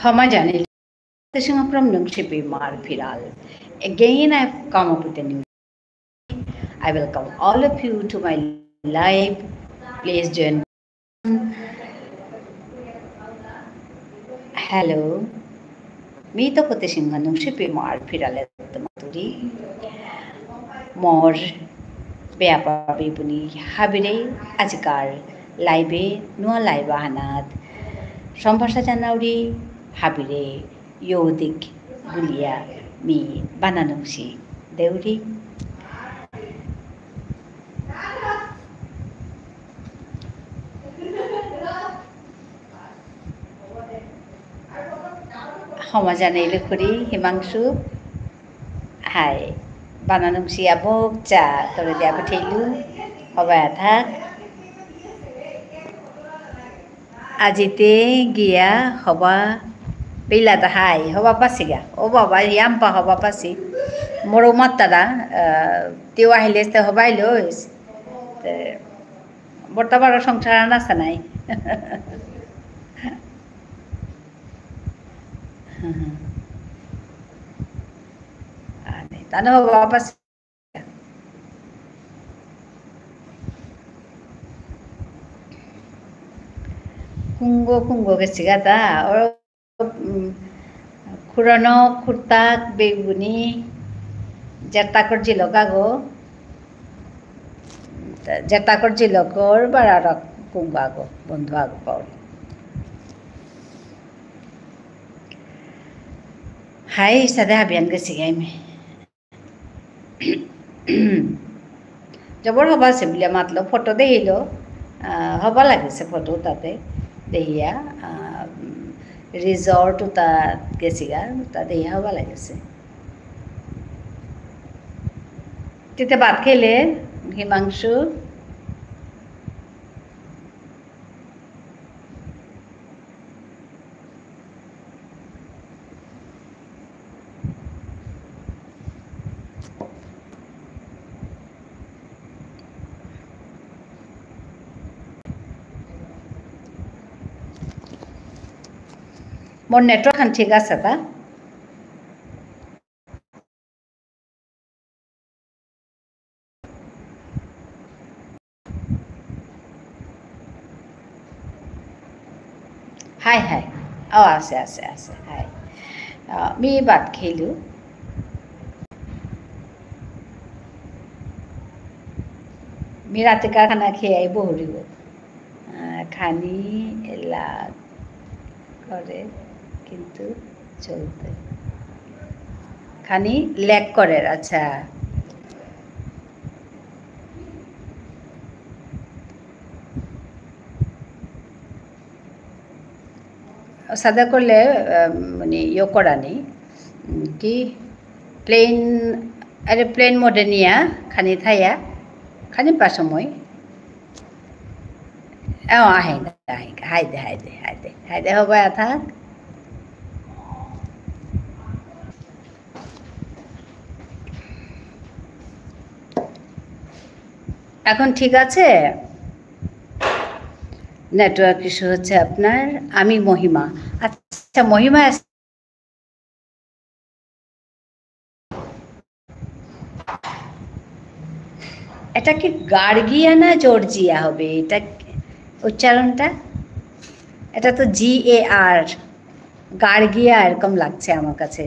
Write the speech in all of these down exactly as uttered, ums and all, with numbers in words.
ক্ষমা জানাই, Singapore from Nungshipi Mar Phiral. Again, I've come up with a new. I welcome all of you to my live. Please join. Hello. মি তপতী সিংহ নুংশিপি মার ফিরালে তোমাতুরি। মোর বেয়াপা বেবুনি হাবিরে আজিকার live এ নুয়া live আহানাত সম্ভাষা জানাউরি হাবিরে য়ৌদিক বুলিয়া মি বানা নুংশি দেউরি। ক্ষমা জানাইলু খুরি হিমাংশু। হাই। বানা নুংশি আবক চা তরে দিয়া পঠেইলু। হবা থাক। আজিতে গিয়া হবা পিলা দা হাই, হবা পাসিগা। ও বাবা, ইয়াম্পা হবা পাসি। মোরো মাত্তারা, আহ, তিওয়া হিলেস্তে হবাই লইস। তে, বর্তমান সংসার আনা আছে নাই। আনে, তানো হবা পাসি। কুঙ্গ, কুঙ্গ গেসিগা তা, ওর, উম, খুরনো, খুরতাক, বেগুনি, জেরতাকর জিলক আগো, জেরতাকর জিলকর বারারক কুঙ্গ আগো, বন্ধু আগো পাউরি। হাই, সাদে হাবিয়ান গেসিগা মি। জবর হবা আছে বুলিয়া মাতলো, ফটো দেখিলো, আহ, হবা লাগিছে ফটো তাতে দেখিয়া, আহ, উম, resort উতা গেছিগা, উতা দেখিয়া হবা লাগিছে। তিতে ভাত খেলে, হিমাংশু? মোর network খান ঠিক আছে তা? High, high. অ, আছে, আছে, আছে। হাই। অ, মি ভাত খেলু। মি রাতিকার খানা খেয়ে আই বহুরিব। আহ, খানি এলা করে, কিন্তু চলতে। খানি lag করে, আচ্ছা। সাদা করলে, আহ, মানে, ইয়ে করা নেই। উম, কি? Plane, aeroplane mode এ নিয়া, খানি থাইয়া, খানি পা সময়। অ, আহে, আহে, হাই দে, হাই দে, হাই দে, হাই দে, হবা থাক। এখন ঠিক আছে? Network issue হচ্ছে আপনার। আমি মহিমা। আচ্ছা, মহিমা এটা কি গার্গিয়া না জর্জিয়া হবে? এটা উচ্চারণটা? এটা তো জি এ আর, গার্গিয়া এরকম লাগছে আমার কাছে।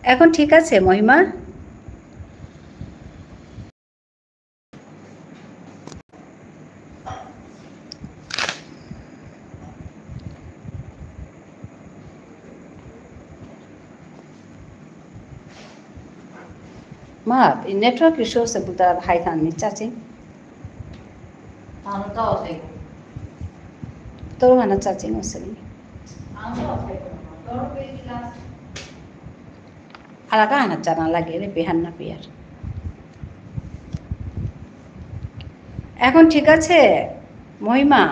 এখন ঠিক আছে, মহিমা? মা, network issue আছে বুলতে হাই থান নি চাচিং। তোর মানে চাচিং আছে নি? আর আগে আনা চানা লাগে রে, বেহান না পিয়ার। এখন ঠিক আছে, মহিমা?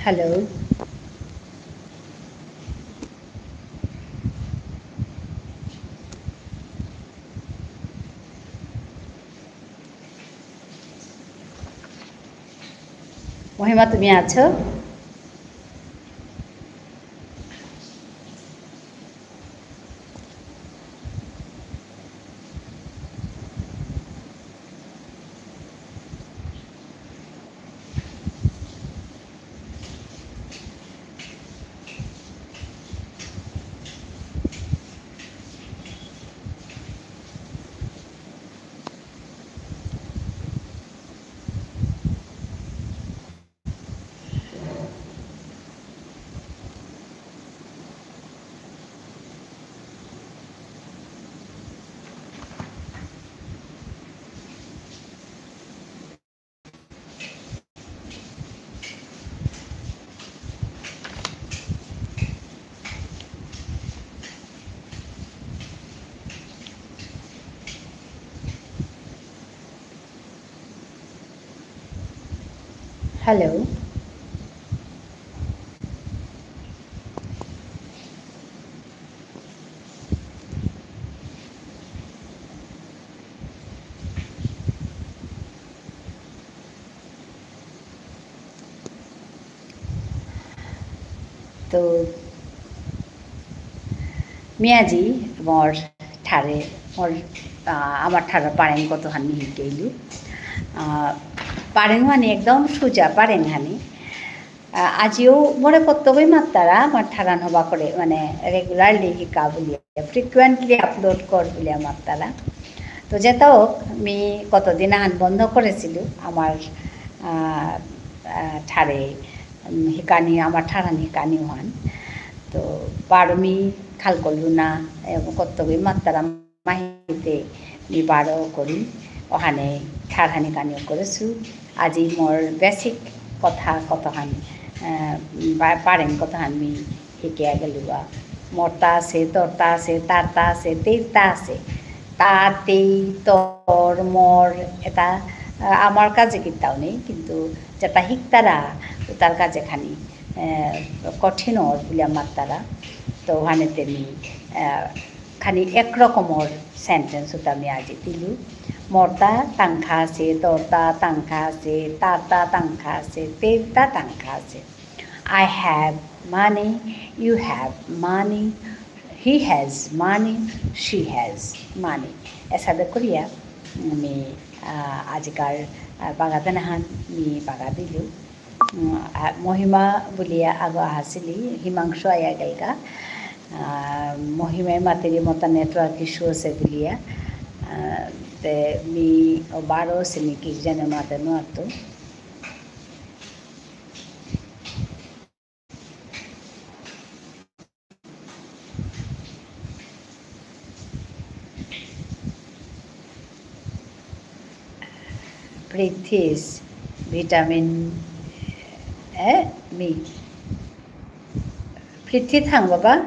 Hello. মহিমা, তুমি আছো? Hello. তো, মি আজি মোর ঠারে, মোর, আহ, আমার ঠারর পারেং কতহান মি হিকেইলু। আহ, পারেং মানে একদম সুজা পারেং হানি। আহ, আজিও মোরে কতগই মাত্তারা, আমার ঠারহান হবা করে, মানে, regularly হিকা বুলিয়া, frequently upload কর বুলিয়া মাত্তারা। তো যেতা হোক, মি কতদিন আহান বন্ধ করেসিলু, আমার, আহ, আহ, ঠারে, উম, হিকানি, আমার ঠারহান হিকানি হান। তো বারো মি খাল করলু না, এবং কতগই মাত্তারা মাহিতে মি বারো করি, অহানে ঠারহান হিকানি করেসু। আজি মোর basic কথা কতহান, আহ, বা-, পারেং কতহান মি হিকিয়া গেলুগা। মোরতা আসে, তোরতা আসে, তারতা আসে, তেইরতা আসে। তা, তেই, তোর, মোর, এতা, আহ, আমার কাজে কিতাও নেই, কিন্তু যেতা হিকতারা, উতার কাজে খানি, আহ, কঠিন অর বুলিয়া মাত্তারা। তো অহানেতে মি, আহ, খানি এক রকমর sentence উতা মি আজি দিলু। মোরতা তাংখা আসে, তোরতা তাংখা আসে, তারতা তাংখা আসে, তেইরতা তাংখা আসে। I have money, you have money, he has money, she has money. এসাদে করিয়া মি, আহ, আজিকার, আহ, বাগাদানাহান মি বাগা দিলু। উম, আ, মহিমা বুলিয়া আগো আহাসিলি, হিমাংশু আয়া গেলগা। আ, মহিমাই মাতেরি মোরতা network issue আসে বুলিয়া। আ, তে মি ও বারো আসে মি কি জানে মাতে নুয়ারতু। পৃথিস, vitamin, এ, মি। পৃথি থাং বাবা।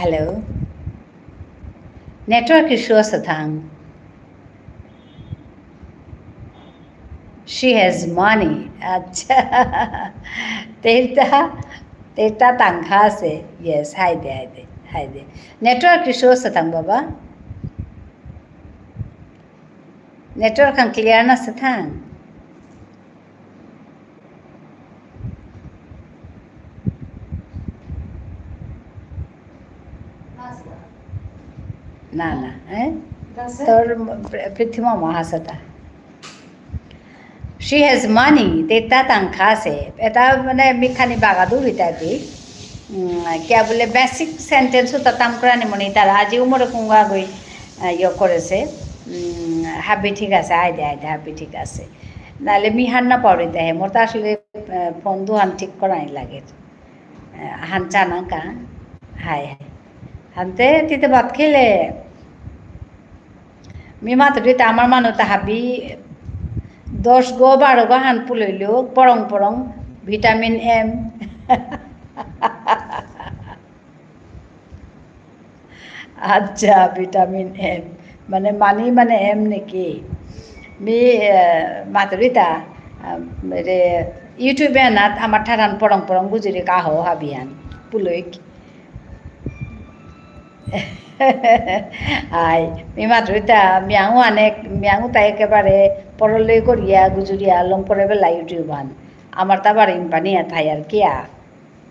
Hello. Network issue আসে থাং। She has money. আচ্ছা। তেইরতা, তেইরতা তাংখা আসে। Yes, হাই দে, হাই দে, হাই দে। Network issue আসে থাং বাবা। Network হান clear না আসে থাং। না, না, হ্যাঁ? তোর ম-, পৃ-, পৃথিমা মহাসতা। She has money, তেইরতা তাংখা আসে। এতা মানে মি খানি বাগাদুর ইতা দি। উম, কিয়া বুলে basic sentence উতা তাম করানি মনে তারা আজি উমরে কুঙ্গা গই, আহ, ইয়ে করেসে। উম, হাবি ঠিক আসে, আই দে, আই দে, হাবি ঠিক আসে। নালে মি হার না পাউরি দেহে, মোর তো আসলে, আহ, ফোন দুহান ঠিক করানি লাগে। আহ, হান চা না কা? হাই, হাই। হানতে তিতে ভাত খেলে? মি মাতুরি তা আমার মানু তা হাবি দশ গো, বারো গো হান পুলইলো, পরং পরং, vitamin M। আচ্ছা, vitamin M। মানে, money মানে M নাকি? মি, এ, মাতুরিতা, আ, রে, YouTube এ না, আমার ঠারহান পরং পরং গুজুরি কাহো হাবিয়ান, পুলইক। আই, মি মাতুরিতা, মিয়াঙু আনেক, মিয়াঙু তাই একেবারে পরলে করিয়া গুজুরিয়া লম করে বেলা YouTube আন। আমার তাবার ইম্পানিয়া থাই আর কিয়া।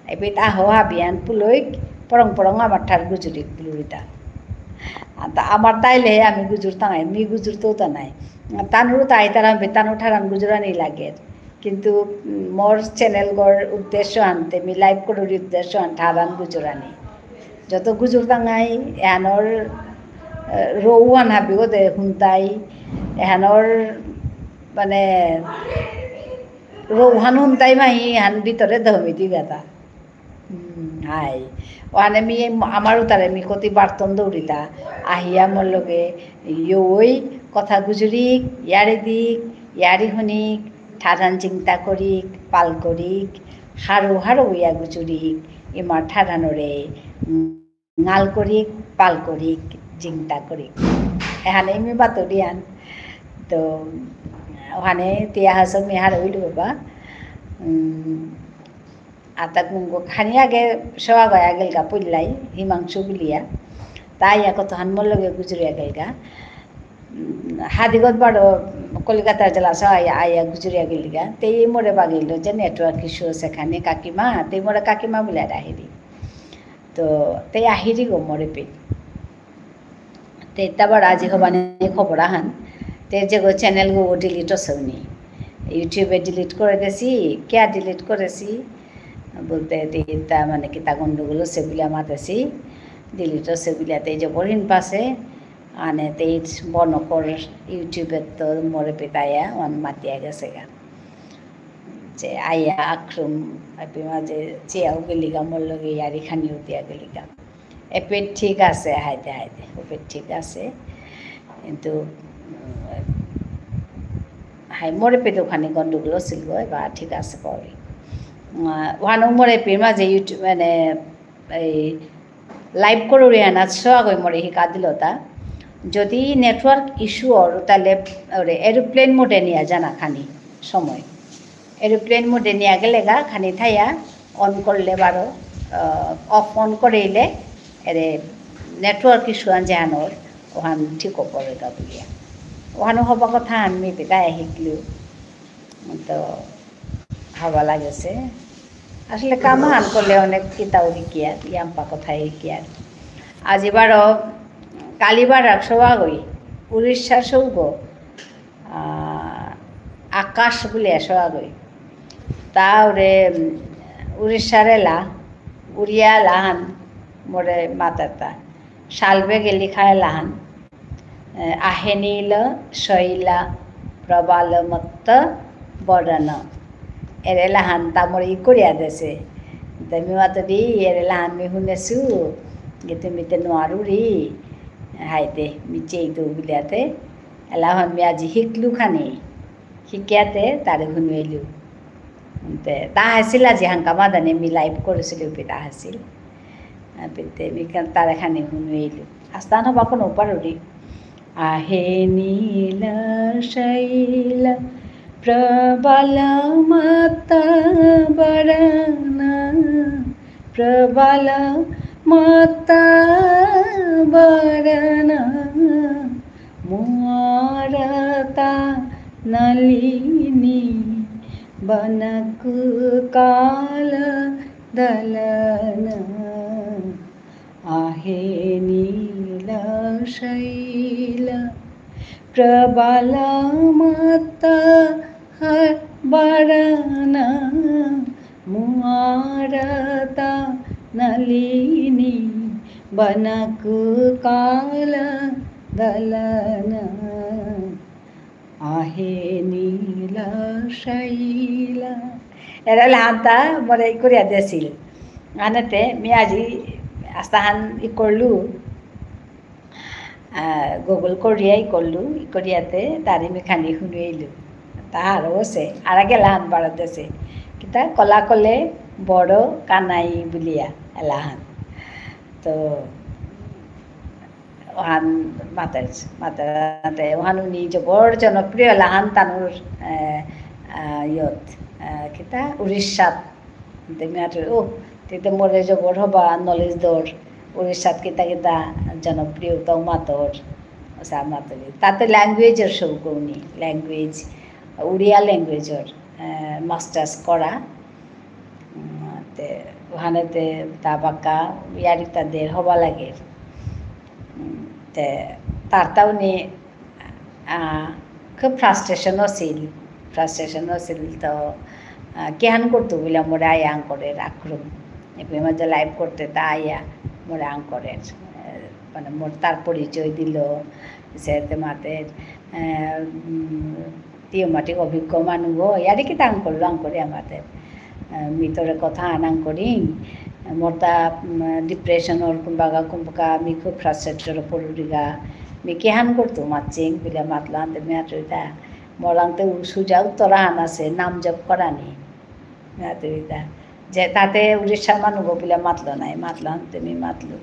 এপিত আহো হাবিয়ান পুলইক, পরং পরং আমার ঠার গুজুরিক পুলুরিতা। আতা আমার তাইলে আমি গুজুর তাঙাই, মি গুজুর তো তা নাই। তানুরু তাই তারা বে তানু ঠারান গুজুরানি লাগে। কিন্তু, উম, মোর channel গর উদ্দেশ্য আনতে, মি live করুরি উদ্দেশ্য আন ঠারান গুজুরানি। যত গুজুর তাঙাই, এহানর, আহ, রৌহান হাবিগো দে হুনতাই, এহানর, মানে, রৌহান হুনতাই মাহি হান ভিতরে দহমিতি গাতা। হুম, হাই। ওহানে মি, আমার উতারে মি কতি বার্তন দৌড়িতা। আহিয়া মোর লগে ইয়ই কথা গুজুরিক, ইয়ারি দিক, ইয়ারি হুনিক, ঠারহান চিন্তা করিক, পাল করিক, হারু হারু ইয়া গুজুরিক, ইমার ঠারহানরে, উম, ঙাল করিক, পাল করিক, জিংতা করিক। এহানে মি বাতরিয়ান। তো, ওহানে তিয়া হাসো মি হারৌ ইলু বাবা। উম, আতা কুঙ্গো খানি আগে সবা গয়া গেলগা পুল্লাই, হিমাংশু বুলিয়া। তাই ইয়া কতহান মোর লগে গুজরিয়া গেলগা। উম, হাদিগত বারো কলিকাতার জেলা সবা আয়া, আয়া গুজরিয়া গেলগা। তেই মোরে বাগিল যে network issue সেখানে কাকিমা, তেই মোরে কাকিমা বুলিয়া ডাহিরি। তো, তে আহিরি গো মোরে পে। তে তাবার আজি হবানি খবর আহান। তে যে গো channel গো delete হসৌনি। YouTube এ delete করে দেসি, কিয়া delete করেসি? বলতে তে তা মানে কিতা গন্ডগোল হসে বুলিয়া মাতেসি। Delete হসে বুলিয়া তে যে বরহিন পাসে। আনে তে বনকর YouTube এ তো মোরে পিতায়া ওহান মাতিয়া গেসেগা। যে আয়া আক্রম, এপে মাঝে চেয়াও গেলিগা, মোর লগে ইয়ারি খানিও দিয়া গেলিগা। এপে ঠিক আসে, হাইতে হাইতে, ওপে ঠিক আসে। কিন্তু, উম, হাই মোরে পেটে ওহানে গন্ডগোল হসিল গো, এবার ঠিক আসে পাউরি। উম, ওহানো মোরে পে মাঝে YouTube, মানে, এই live করুরি আনাত সবা গই মোরে হিকা দিলতা। যদি network issue অর, তাহলে ওরে aeroplane mode এ নিয়া যানা খানি সময়। Aeroplane mode এ নিয়া গেলেগা খানি থাইয়া on করলে বারো, আহ, off on করিলে এরে network issue আন যেহান অর, ওহান ঠিক পড়েগা বুলিয়া। ওহানো হবা কথা আমি বেটায় হিকলু। তো হবা লাগেসে। আসলে কাম আহান করলে অনেক কিতাও হিকিয়ার, ইয়াম্পা কথা হিকিয়ার। আজি বারো, কালি বারো সবা গই, উড়িষ্যার সৌগ, আহ, আকাশ বুলিয়া সবা গই। তা ওরে, উম, উড়িষ্যার এলা, উড়িয়া এলাহান, মোরে মাতাতা। সালবে গেলি খায় এলাহান। এ, আহে নীল শৈল প্রবাল মত্ত বরণ। এরে এলাহান তা মোরে ই করিয়া দেসে। তে মি মাতুরি, এরে এলাহান মি হুনেসু, গিতে মি তে নুয়ারুরি, হাইতে, মি চেইতু বুলিয়াতে, এলাহান মি আজি হিকলু খানি, হিকিয়াতে তারে হুনুয়েলু। তে, তা আসিল আজি হাঙ্কা মাদানে মি live করেসিলু, পিতা আসিল। আ, পিতে মি কা-, তারে খানি হুনুয়েলু। আস্তান হবা কোনো পারুরি। আহে নীল শৈল প্রবাল মত্ত বরণ, প্রবাল মত্ত বরণ। মুয়ারতা নলিনী বনকু কাল দলন। আহে নীল শৈল প্রবাল মত্ত বরণ। মুয়ারতা নলিনী বনকু কাল দলন। আহে নীল শৈল। এরে এলাহান তা মোরে ই করিয়া দেসিল। আনেতে মি আজি আস্তাহান ই করলু, আহ, Google করিয়া ই করলু, ই করিয়াতে তারে মি খানি হুনুয়েলু। তা হারৌ আসে, আর আগে এলাহান বারো দেসে। কিতা কলা কলে বড় কানাই বুলিয়া এলাহান। তো, ওহান মাতের, মাতের, মাতের, ওহান উনি জবর জনপ্রিয় লাহান তানুর, এ, আ, ইয়ত, এ, কিতা? উড়িষ্যাত। তে মি আটু, ও, তে তে মোরে জবর হবা knowledge দর, উড়িষ্যাত কিতা কিতা জনপ্রিয় তো মাতর, ওসা মাতলি। তাতে languageর সব কৌনি, language, উড়িয়া languageর, এ, masters করা। উম, তে, ওহানে তে তা বাক্কা ইয়ারি তাদের হবা লাগে। উম, তে, তার তাউনি, আ, খুব frustration আছিল। Frustration আছিল তো, আ, কিহান করতু বুলে মোরে আয়া আঙকরের আকরুম। এপে মাঝে live করতে তা আয়া মোরে আঙকরের। এ, মানে মোর তার পরিচয় দিল, সে তে মাতে, এ, উম, তিও মাটি অভিজ্ঞ মানু গো, ইয়ারি কিতা আঙকরলু আঙকরি আমাতে। আ, মি তোরে কথা আন আঙকরিং, মোর তা, উম, depression অর কুম্বাগা কুম্বাগা মি খুব frustration অর পড়ুরিগা, মি কিহান করতু মাতচিং, বুলে মাতলু আনতে মি আটুইতা, মোরাংতে উ-, সুজা উত্তর আহান আছে, নাম জপ করানি। মি আটুইতা। যে তাতে উড়িষ্যার মানু গো বুলে মাতলু নাই, মাতলু আনতে মি মাতলু।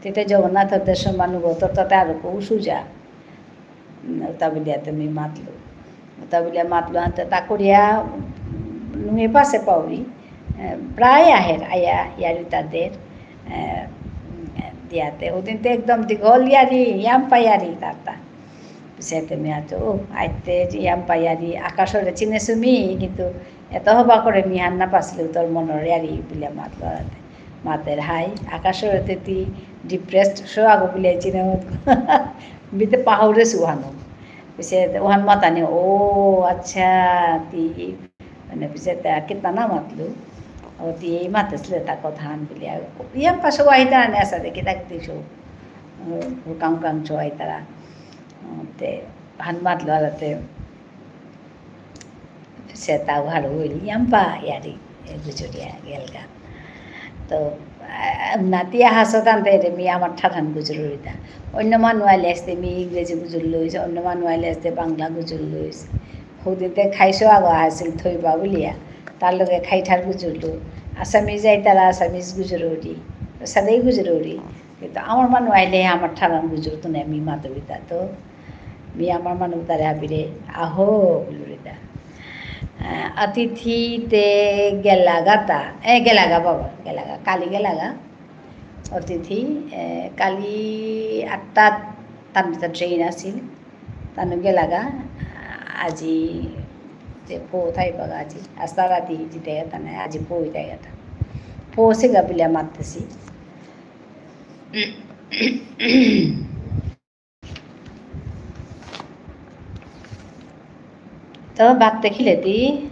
তেতে জগন্নাথ দেশর মানু গো, তোর তাতে আরো কৌ সুজা। উম, উতা বুলিয়া তে মি মাতলু। উতা বুলিয়া মাতলু আনতে তা করিয়া, উম, নুঙে পাসে পাউরি। এ, প্রায় আহের, আয়া, ইয়ারি তাদের, এ, উম, দিয়াতে। হুদিন তে একদম দীঘল ইয়ারি, ইয়াম্পা ইয়ারি তারতা। পিছেতে মি আটু, ও, আইতে যে ইয়াম্পা ইয়ারি, আকাশরে চিনেসু মি, কিন্তু এত হবা করে মি হার না পাসলু তোর মনর ইয়ারি বুলিয়া মাতলু আনতে। মাতের হাই, আকাশরে তে তি depressed সৌ আগো বুলিয়া চিনে মত। মি তে পাহুরেসু ওহানো। পিছে ওহান মাতানি, ও, আচ্ছা, তি, মানে, পিছে তে কিতা না মাতলু। ও, তি এই মাতেসলে তা কথা হান বুলিয়া। ইয়াম্পা সৌ আহিতারা নে আসা দেখি, দেখতে সৌ। ও, কাং কাং সৌ আহিতারা। ও, তে, হান মাতলু আলাতে। সেতা ভালো হইল, ইয়াম্পা ইয়ারি, এ, গুজরিয়া গেলগা। তো, আ, নাতিয়া হাসত আনতে রে, মি আমার ঠারহান গুজরুরিতা। অন্য মানু আইলে আসতে মি ইংরেজি গুজর লইস, অন্য মানু আইলে আসতে বাংলা গুজর লইস। হুদিতে খাইসো আগো আসিল থইবা বুলিয়া, তার লগে খাই ঠার গুজরলু। আসামিজ আইতারা আসামিজ গুজরুরি, সাদেই গুজরুরি। কিন্তু আমার মানু আইলে আমার ঠারহান গুজরতু না, মি মাতুরিতা তো। মি আমার মানু তারে হাবিরে, আহো, বুলুরিতা। আহ, অতিথি তে গেলাগা তা, এ, গেলাগা বাবা, গেলাগা, কালি গেলাগা। অতিথি, এ, কালি আটটা তানুতা ট্রেইন আসিল, তানু গেলাগা, আজি তে পৌ থাইবাগা আজি, আস্তা রাতি জিতে গেতা না, আজি পৌ ইতে গেতা। পৌসেগা বুলিয়া মাততেসি। তো ভাত দেখিলে দি।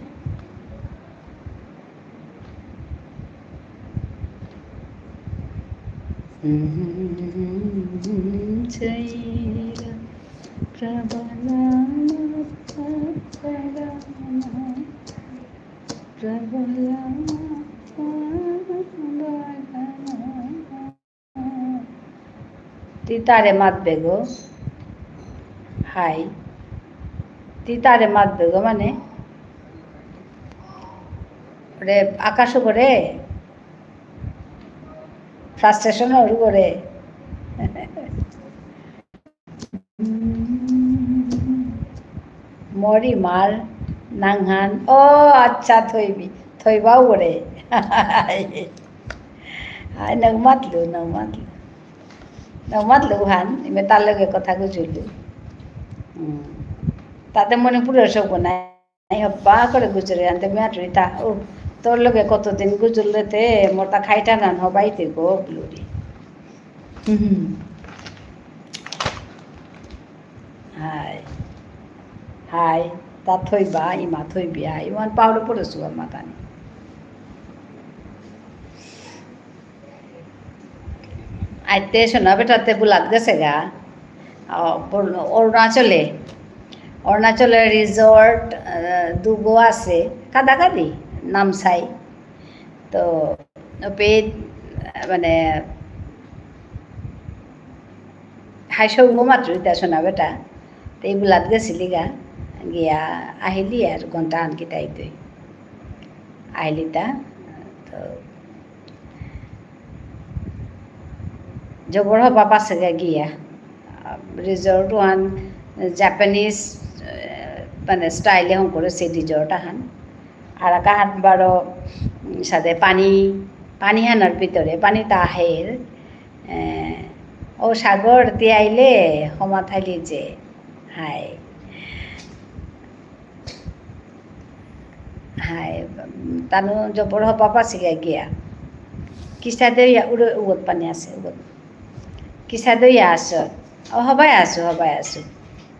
তি তারে মাতবে গো। হাই। তি তারে মাতবে গো মানে? ওরে আকাশ করে? Frustration ওর করে? মরি মার নাঙহান। ও আচ্ছা, থইবি। থইবাও করে। আই, নাঙ মাতলু, নাঙ মাতলু। নাঙ মাতলু হান, ইমে তার লগে কথা গুজুলু। হুম। তাতে মণিপুরের সব নাই, হব্বা করে গুজরে আনতে মি আটুরিতা। ও, তোর লগে কতদিন গুজুললে তে, মোর তা খাইটা নান হবাই তে গো, বুলুরি। হুম। হাই। হাই, তা থইবা, ইমা থইবি, হাই, ইমান পাউরে পড়েসু আর মাতানি। আইতে সোনা বেটাতে বুলাত গেসেগা। আ, বল-, অরুণাচলে। অরুণাচলে resort, আ, দুগো আসে, কাদাকাদি, নামসাই। তো, ওপে, মানে, হাই সৌগ মাতুরিতা সোনা বেটা। তে বুলাত গেসিলিগা, গিয়া আহিলি আর ঘন্টা আন কিতা ইতই। আহিলিতা, তো, জবর হবা পাসেগা গিয়া। resort ওহান Japanese, এ, মানে style এ হঙকরেসি resort আহান। আর আক আহান বারো, উম, সাদে পানি, পানি হানর ভিতরে, পানি তা আহের। এ, ও সাগর তি আইলে, হমা থাইলি যে, হাই। হাই, উম, তানু জবর হবা পাসিগা গিয়া। কিসাদে ইয়া উড়ে উগত পানি আসে, উগত। কিসাদে ইয়া আসে। ও, হবাই আসু, হবাই আসু।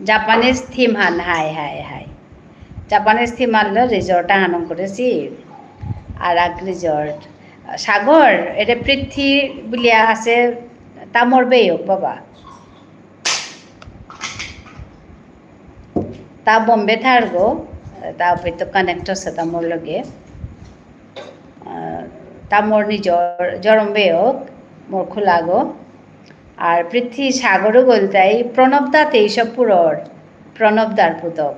Japanese theme হান, হাই, হাই, হাই। Japanese theme হানলো resort আহান হঙকরেসি। আরাক resort। সাগর, এরে পৃথ্বী বুলিয়া আসে, তা মোর বেয়ক বাবা। তা বোম্বে থারগো, তা অপেতো connect আসে তা মোর লগে। আহ, তা মোর নিজর জরম বেয়ক, মোর খুলাগো। আর পৃথ্বী সাগরও গলতাই, প্রণব দা তেইশ পুরর, প্রণব দার পুতক।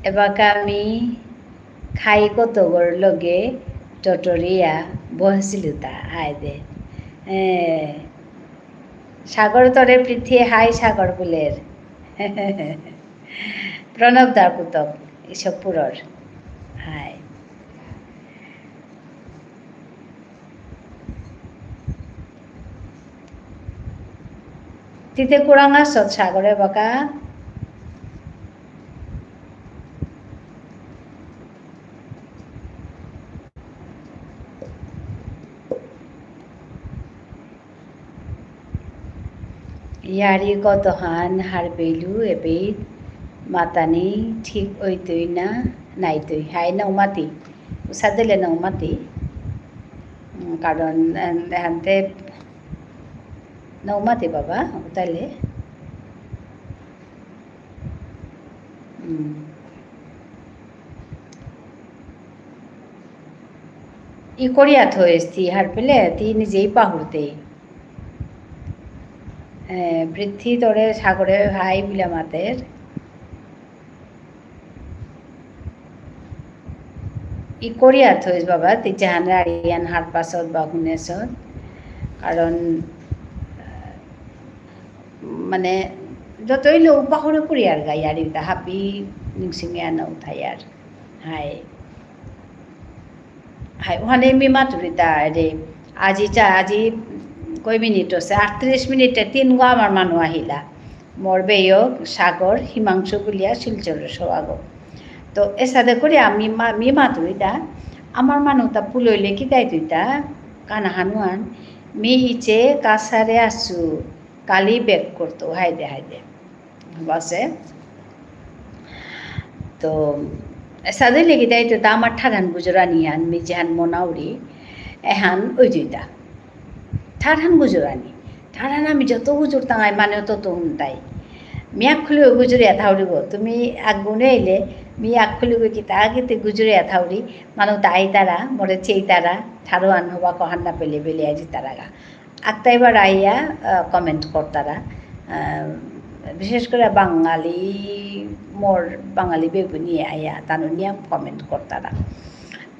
এবাকা আমি খাই কতগর লগে টটরিয়া বহসিলুতা, হাই দে। এ, সাগর তরে পৃথ্বী হাই সাগর বুলের। প্রণব দার পুতক, ইসব পুরর। হাই। তিতে কুরাঙ আসত সাগরে বাকা। ইয়ারি কতহান হারপেলু এপেইত মাতানি ঠিক অইতই না নাইতই। হাই নৌমাতি। উসাদেলে নৌমাতি। উম, কারণ, এন-, এহানতে নৌমাতি বাবা, উতালে। উম। ই করিয়া থইস তি হারপেলে, তি নিজেই পাহুরতে। এ, পৃথ্বী তরে সাগরে হাই বুলে মাতের। ই করিয়া থইস বাবা, তি জাহান আরিয়ান হারপাসত বা হুনেসত। কারণ, আহ, মানে, যতই লো পাহুরে করিয়ার গা ইয়ারি তা হাবি নিংসিং ইয়ানা উঠাইয়ার। হাই। হাই, ওহানে মি মাতুরিতা রে, আজি চা, আজি কয় মিনিট আসে, আটত্রিশ মিনিটে তিন গো আমার মানু আহিলা। মোর বেয়ক, সাগর, হিমাংশু বুলিয়া শিলচরর সৌ আগো। তো এসাদে করি আমি মা-, মি মাতুরিতা, আমার মানুতা পুলইলে কি দায় তুইতা, কানা হানুয়ান, মি ইচে কাছারে আসু, কালি back করতৌ, হাই দে, হাই দে। বাসে। তো, এসাদে লেগে দেয় তো, তা আমার ঠারহান গুজরানি হান, মি যেহান মনাউরি, এহান ওই দুইটা। ঠারহান গুজরানি। ঠারহান আমি যত গুজরতাম, আই মানে তত হুনতাই। মি আগ খুলি গুজরিয়া থাউরি গো, তুমি আগ গুনে আইলে, মি আগ খুলি গো কিতা আগে তে গুজরিয়া থাউরি, মানু তাই তারা, মোরে চেই তারা, ঠারহান হবা কহান না পেলে বেলে আজি তারা গা। আত্তাইবার আইয়া, আহ, comment করতারা। আহ, বিশেষ করে বাঙালি, মোর বাঙালি বেবুনি আইয়া, তানু নিয়াম comment করতারা।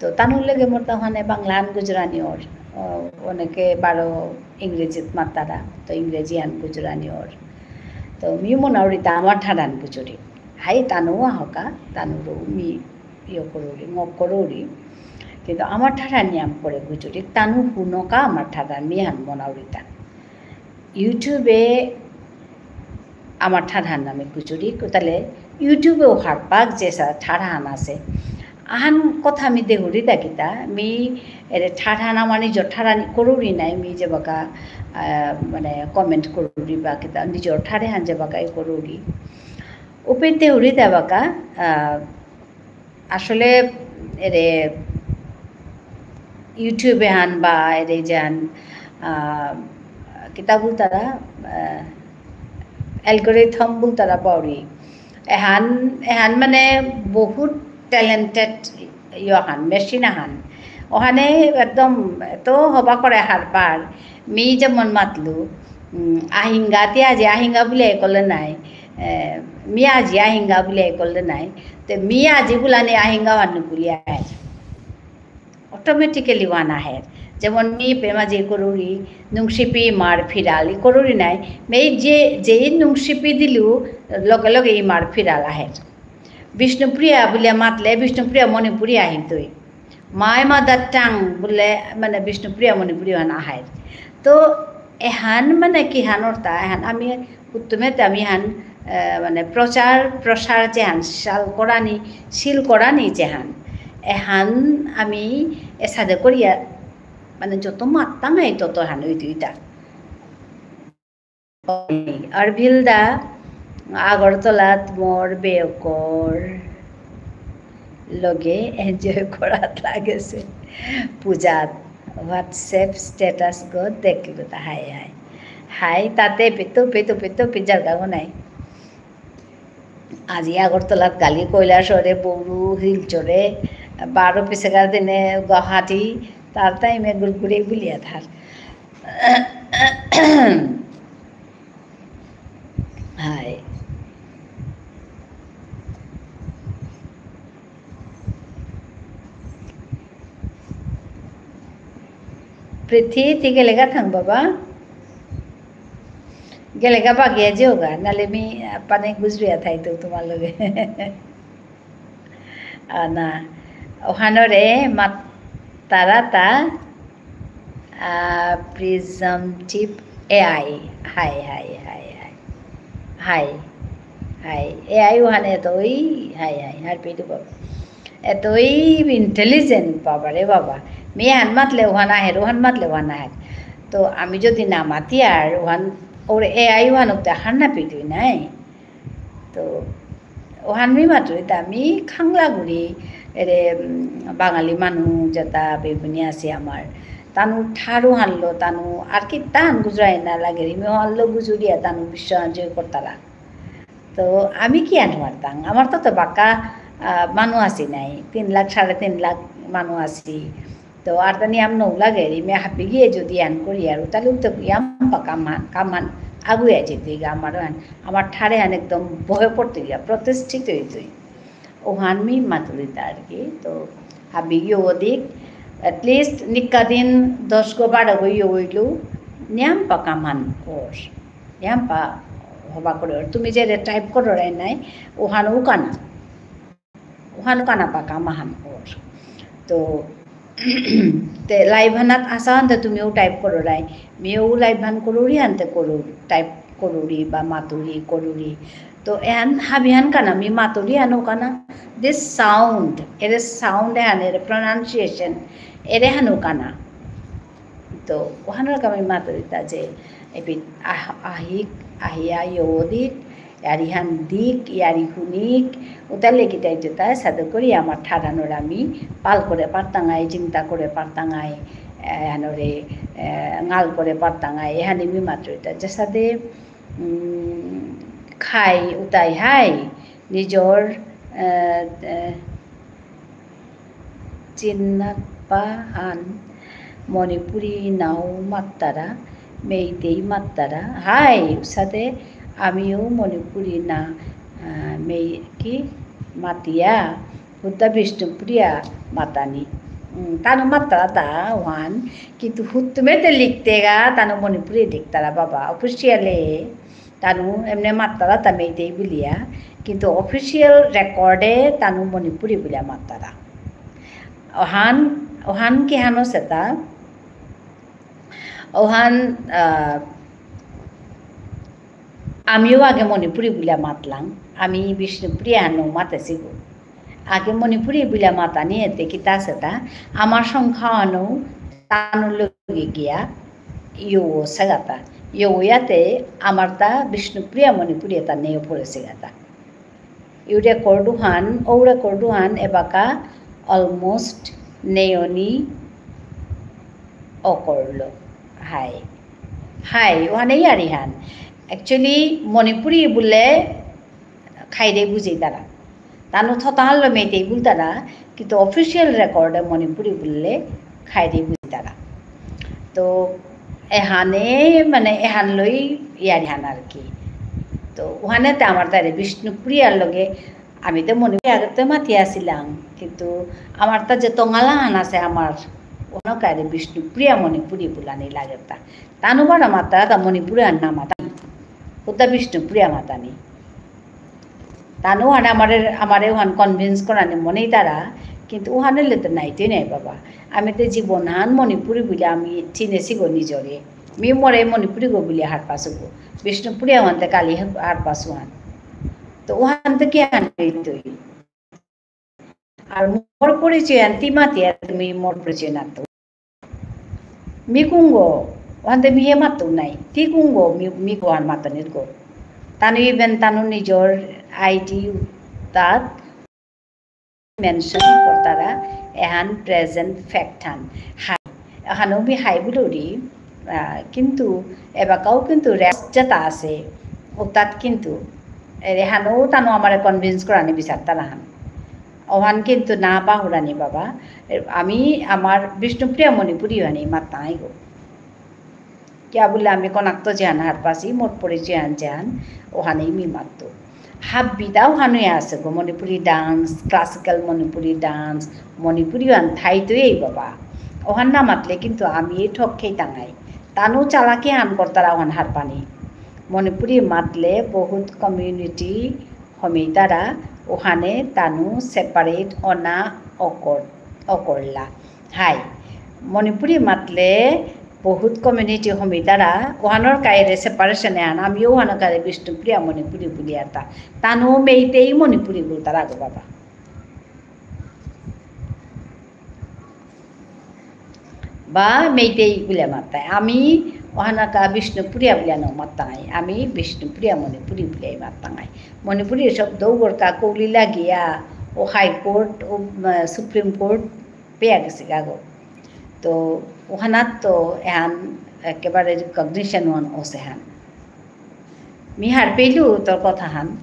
তো তানুর লগে মোর তহানে বাংলাহান গুজরানি অর। আহ, অনেকে বারো ইংরেজিত মাতারা, তো ইংরেজিহান গুজরানি অর। তো মি মনাউরিতা আমার ঠারহান গুজরি। হাই তানু আহকা, তানুরও মি ইয়ে করুরি, ঙপ করুরি। কিন্তু আমার ঠারহান নিয়াম করে গুজুরি, তানু হুনকা আমার ঠারহান মিহান মনাউরিতা। YouTube-এ আমার ঠারহান নামে গুজুরি, তাহলে YouTube-এও হারপাক যে সা-, ঠারহান আসে। আহান কথা আমি দেহুরি দাকিতা, মি এরে ঠারহান আমার নিজর ঠারহান করুরি নাই, মি যে বাকা, আহ, মানে comment করুরি বা কিতা, নিজর ঠারহান যে বাকা ই করুরি। উপেতে হুরি দা বাকা, আহ, আসলে এরে YouTube এহান বা এরে যেহান, আহ, কিতা বুলতারা, আহ, algorithm বুলতারা পাউরি। এহান, এহান মানে বহুত talented ইয়হান, machine আহান। ওহানে একদম এত হবা করে হারপার, মি যেমন মাতলু, উম, আহিঙ্গা তিয়া যে আহিঙ্গা বুলে কলে নাই, এ, মি আজি আহিঙ্গা বুলে করলে নাই, তে মি আজি বুলানি আহিঙ্গা হান নুকুলি আহের। Automatically ওহান আহের। যেমন মি পেমা যে করুরি, নুংশিপি ইমার ফিরাল, ই করুরি নাই। মি যে, যে নুংশিপি দিলু, লগে লগে ইমার ফিরাল আহের। বিষ্ণুপ্রিয়া বুলে মাতলে, বিষ্ণুপ্রিয়া মণিপুরী আহিতই। My mother tongue বুলে, মানে, বিষ্ণুপ্রিয়া মণিপুরী ওহান আহের। তো এহান মানে কিহান অর্থ, এহান আমি উত্তমে তে আমি হান, আহ, মানে, প্রচার, প্রসার যেহান, শাল করানি, শীল করানি যেহান, এহান আমি এসাদে করিয়া, মানে, যত মাত্তাঙাই তত হান ওই দুইটা। আরভিল দা, আগরতলাত মোর বেয়কর লগে enjoy করাত লাগেছে পূজাত। WhatsApp status গো দেখলো তা, হাই, হাই। হাই, তাতে পেতো, পেতো, পেতো, পিজার গাও নাই। আজি আগরতলাত, কালি কৈলাসহরে, বড়ু, শিলচরে, বারো পিছেকার দিনে গুয়াহাটি, তার টাইমে গুড়গুড়ি বুলিয়া থার। হাই। পৃথি, তি গেলেগা থাং বাবা? গেলেগা বাগিয়া যেওগা, নালে মি, আহ, পানে গুজরিয়া থাইতো তোমার লগে। আহ, না, ওহানরে মাত্তারাতা, আহ, presumptive AI। হাই, হাই, হাই, হাই। হাই, হাই। AI ওহান এতই, হাই, হাই, হারপেইতো বাবা। এতই intelligent বাবা রে বাবা। মি হান মাতলে ওহান আহের, ওহান মাতলে ওহান আহের। তো আমি যদি না মাতি আর ওহান, ওর AI ওহান ওতে হার না পেইতই নাই। তো ওহান মি মাতুরি তা মি খাংলা গুড়ি এরে, উম, বাঙালি মানু যেতা বেবুনি আছে আমার। তানু ঠারু হানলো, তানু আর কি তান গুজরাই না লাগে, মি হানলো গুজুরিয়া তানু বিশ্ব জয় করতারা। তো আমি কি আনমার তাং? আমার তো তো বাক্কা, আহ, মানু আছি নাই। তিন লাখ, সাড়ে তিন লাখ মানু আছি। তো আর তা নিয়াম নৌ লাগে, রিমে হাবি গিয়ে যদি আন করি আর, তাহলে তো ইয়াম পা কামান, কামান আগুয়া যেতে গা আমার আন, আমার ঠারে আন একদম বহে পড়তে গিয়া, প্রতিষ্ঠিত হইতই। ওহান মি মাতুরি তা আর কি। তো হাবি গিয়ে ওদিক, at least নিকা দিন দশ গো বারো গো ইয়ে হইলু, নিয়াম পা কামান ওর, নিয়াম পা হবা করে ওর। তুমি যে টাইপ করো রাই নাই, ওহান উকানা। ওহান কানা পাকা মাহান ওর। তো, তে live হানাত আসা হানতে তুমিও টাইপ করো লাই। মিও live হান করুরি হানতে করু, টাইপ করুরি বা মাতুরি করুরি। তো এহান হাবিহান কানা, মি মাতুরি হানো কানা। This sound, এরে sound এহান, এরে pronunciation, এরে হানো কানা। তো ওহানর কামে মাতুরিতা যে এপি আহ-, আহিক, আহিয়া ইয়দিক, ইয়ারি হান দিক, ইয়ারি হুনিক, উতালে কিতাই যেতা সাদে করি আমার ঠারহানর আমি পাল করে পারতাঙাই, চিন্তা করে পারতাঙাই, এ, হানরে, এ, ঙাল করে পারতাঙাই, এহানি মি মাতুরিতা। যেসাদে, উম, খাই উতাই হাই, নিজর, এ, এ, চিন্নাপ্পা হান মণিপুরী নাও মাত্তারা, মেইতেই মাত্তারা। হাই, উসাদে আমিও মণিপুরী না, আহ, মেই কি মাতিয়া, হুদ্দা বিষ্ণুপ্রিয়া মাতানি। উম, তানু মাত্তারা তা ওহান, কিন্তু হুত্তুমেতে লিখতেগা, তানু মণিপুরী লিখতারা বাবা, officially। তানু এমনে মাত্তারা তা মেইতেই বুলিয়া, কিন্তু official record এ তানু মণিপুরী বুলিয়া মাত্তারা। ওহান, ওহান কিহানো সেতা? ওহান, আহ, আমিও আগে মণিপুরী বুলিয়া মাতলাম, আমি বিষ্ণুপ্রিয়া হানো মাতেসিগো। আগে মণিপুরী বুলিয়া মাতানি এতে কিতা সেতা, আমার সংখ্যা হানো তানু লগে গিয়া, ইয়ো সেগাতা। ইয়ো ইয়াতে আমার তা বিষ্ণুপ্রিয়া মণিপুরী এতা নেই পড়েসে গাতা। ইউ record হান, ও record হান এবাকা almost নেয়নি অকরলো। হাই। হাই, ওহানে ইয়ারি হান। Actually, মণিপুরী বুলে খাইরে বুঝে তারা। তানু থতাহানলো মেইতেই বুলতারা, কিন্তু official record এ মণিপুরী বুললে খাইরে বুঝে তারা। তো এহানে মানে এহান লই ইয়ারি হান আর কি। তো ওখানেতে আমার তারে বিষ্ণুপ্রিয়ার লগে, আমি তো মণিপুরী আগেতে মাতি আসিলাম, কিন্তু আমার তা যে তঙালাহান আছে আমার, ওখানে কারে বিষ্ণুপ্রিয়া মণিপুরী বুলানি লাগে তা। তানু বারো মাত্রা তা মণিপুরী আর না মাতানি, ওটা বিষ্ণুপ্রিয়া মাতানি। তানু ওখানে আমারে, আমারে ওখান convince করানি মনেই তারা, কিন্তু ওখানে লেতে নাইতে নাই বাবা। আমি তো জীবন হান মণিপুরী বুলে আমি চিনেছি গো নিজরে। মি মরে মণিপুরী গো বুলে হারপাসু গো। বিষ্ণুপ্রিয়া ওখানতে কালি হারপাসু হান। তো ওখান থেকে হান তুই। আর মোর পরিচয় আন তি মাতি আর তুমি মোর পরিচয় না তো। মি কুঙগো, ওহানতে মি হে মাতু নাই। তি কুঙগো, মি, মি কুহান মাতানির গো। তানু even তানু নিজর আইডি তাত মেনশন করতারা এহান প্রেজেন্ট ফ্যাক্ট হান। হাই, এহানও মি হাই বুলুরি, আহ, কিন্তু এবাকাও কিন্তু রেস্ট যেটা আছে, ওতাত কিন্তু এহানও তানু আমারে কনভিন্স করানি বিচারতারা হান। ওহান কিন্তু না পাহুরানি বাবা। এ, আমি আমার বিষ্ণুপ্রিয়া মণিপুরী হানি মাতাই গো। কিয়া বুলে আমি কনাক্ত যেহান হারপাসি, মোর পরিচয় আন যেহান, ওহানেই মি মাততো। হাব্বিদা ওহানই আছে গো, মণিপুরী ডান্স, ক্লাসিক্যাল মণিপুরী ডান্স, মণিপুরী ওহান থাইতই এই বাবা। ওহান না মাতলে কিন্তু আমি এই ঠক খেয়ে টাঙাই। তানু চালাকি হান করতারা ওহান হারপানি। মণিপুরী মাতলে বহুত কমিউনিটি হমিতারা ওহানে তানু সেপারেট অনা অকর-, অকরলা। হাই, মণিপুরী মাতলে বহুত কমিউনিটি হমিতারা ওহানর কাইরে সেপারেশন এহান, আমিও ওহানর কাইরে বিষ্ণুপ্রিয়া মণিপুরী বুলিয়ারতা। তানু মেইতেই মণিপুরী বুলতারা গো বাবা। বা মেইতেই বুলে মাতাই। আমি ওহানাকা বিষ্ণুপ্রিয়া বুলে না মাতাই। আমি বিষ্ণুপ্রিয়া মণিপুরী বুলে মাতাই। মণিপুরী শব্দ উগরকা কৌলি লাগিয়া ও হাই কোর্ট, ও, আহ, সুপ্রিম কোর্ট পেয়া গেছে গাগো। তো ওহানাত তো এহান একেবারে রিকগনিশন ওহান ওসে হান। মি হারপেইলু তোর কথা হান,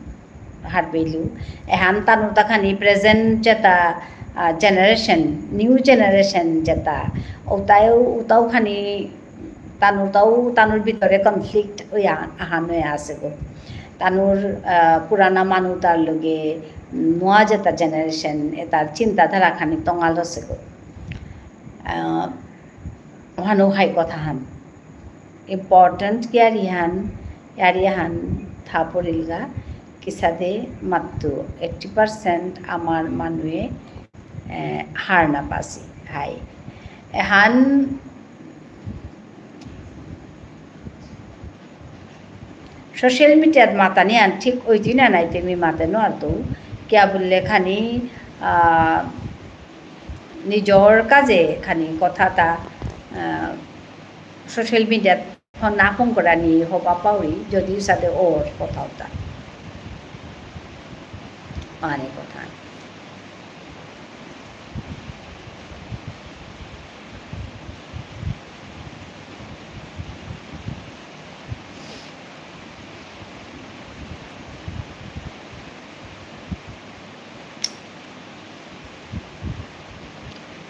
হারপেইলু। এহান তানুর তাখানি প্রেজেন্ট যেটা, আহ, জেনারেশন, নিউ জেনারেশন যেটা, ওটাও, ওটাও খানি তানুর তাও, তানুর ভিতরে কনফ্লিক্ট ওই আ-, আহান হয়ে আছে গো। তানুর, আহ, পুরানা মানু তার লগে নোয়া যেটা জেনারেশন, এটার চিন্তাধারা খানি তঙাল আছে গো। আহ, ওহানো হাই কথা হান। ইম্পর্টেন্ট ইয়ারি হান, ইয়ারি হান থা পড়িলগা, কিসাদে মাত্তু eighty percent আমার মানুয়ে, এ, হার না পাসি। হাই। এহান সোশ্যাল মিডিয়াত মাতানি আন ঠিক ওই দিন আনাইতে মি মাতে নো আর তো, কিয়া বুললে খানি, আহ, নিজর কাজে খানি কথা তা, আহ, সোশ্যাল মিডিয়াত ফোন না ফোন করানি হবা পাউরি, যদি সাথে ওর কথা হতা। আনি কথা।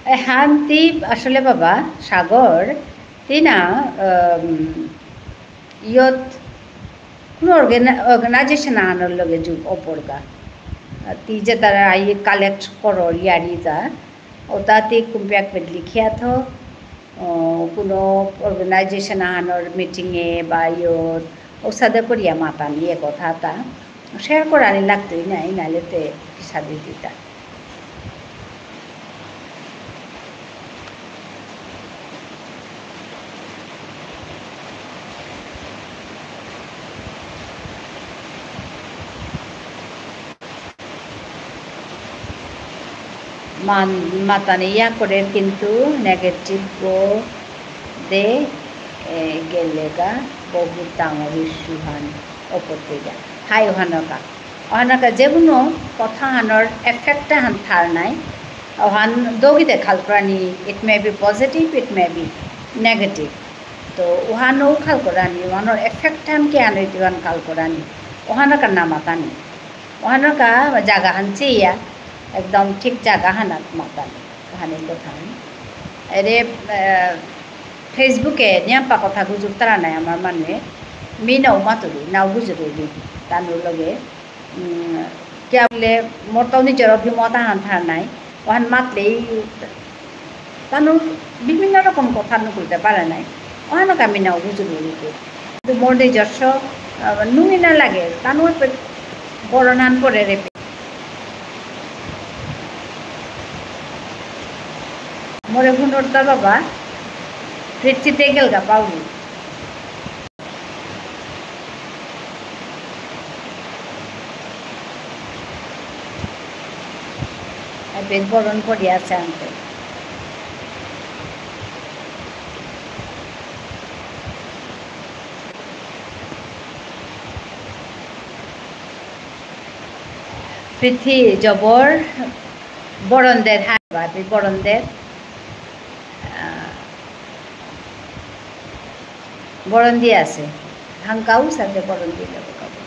এহান তি আসলে বাবা, সাগর, তি না, উম, ইয়ত কোনো অর্গানা-, অর্গানাইজেশন আহানর লগে যোগ অপরগা। তি যে তারা আই কালেক্ট করো ইয়ারি যা, ওটা তি কুম্পিয়াক পেট লিখিয়া থো, আহ, কোনো অর্গানাইজেশন আহানর মিটিংয়ে বা ইয়ত, ওসাদে করিয়া মাতানি এ কথা তা। শেয়ার করানি লাগতই না, ইনালে তে কিসাদে দিতা। মান-, মাতানি ইয়া করে কিন্তু নেগেটিভ গো দে, এ, গেলেগা বহুত ডাঙর ইস্যু হান অপরতেগা। হাই ওহানকা। ওহানকা যে কোনো কথা হানর এফেক্ট হান থার নাই। ওহান দগিতে খাল করানি, it may be positive, it may be negative। তো ওহানও খাল করানি, ওহানর এফেক্ট হান কি হান হইতে ওহান খাল করানি। ওহানকা না মাতানি। ওহানকা জাগা হান চেয়া, একদম ঠিক জাগা হানাত মাতানি। ওহানে কথা হান। এরে, আহ, Facebook-এ নিয়াম্পা কথা গুজুরতারা নাই আমার মানে, মি নাও মাতুরি, নাও গুজুরি। তানুর লগে, উম, কিয়া বুলে মোর তো নিজর অভিমত আহান থার নাই, ওহান মাতলেই তানু বিভিন্ন রকম কথা নুকুলতে পারে নাই, ওহানো কামি নাও বুঝুরি। কিন্তু মোর নিজস্ব, আহ, নুঙি না লাগে, তানু এপে বরনান করে রেপে। মোরে হুনরতা বাবা, পৃথিবীতে গেলগা পাউরি। এপে বরন করিয়া আছে আনতে। পৃথি জবর বরন দের, হ্যাঁ, বাপি বরন দের। আহ, বরন দিয়া আছে। হাঙ্কাও সাথে বরন দিয়ে যাবো, কাপড়।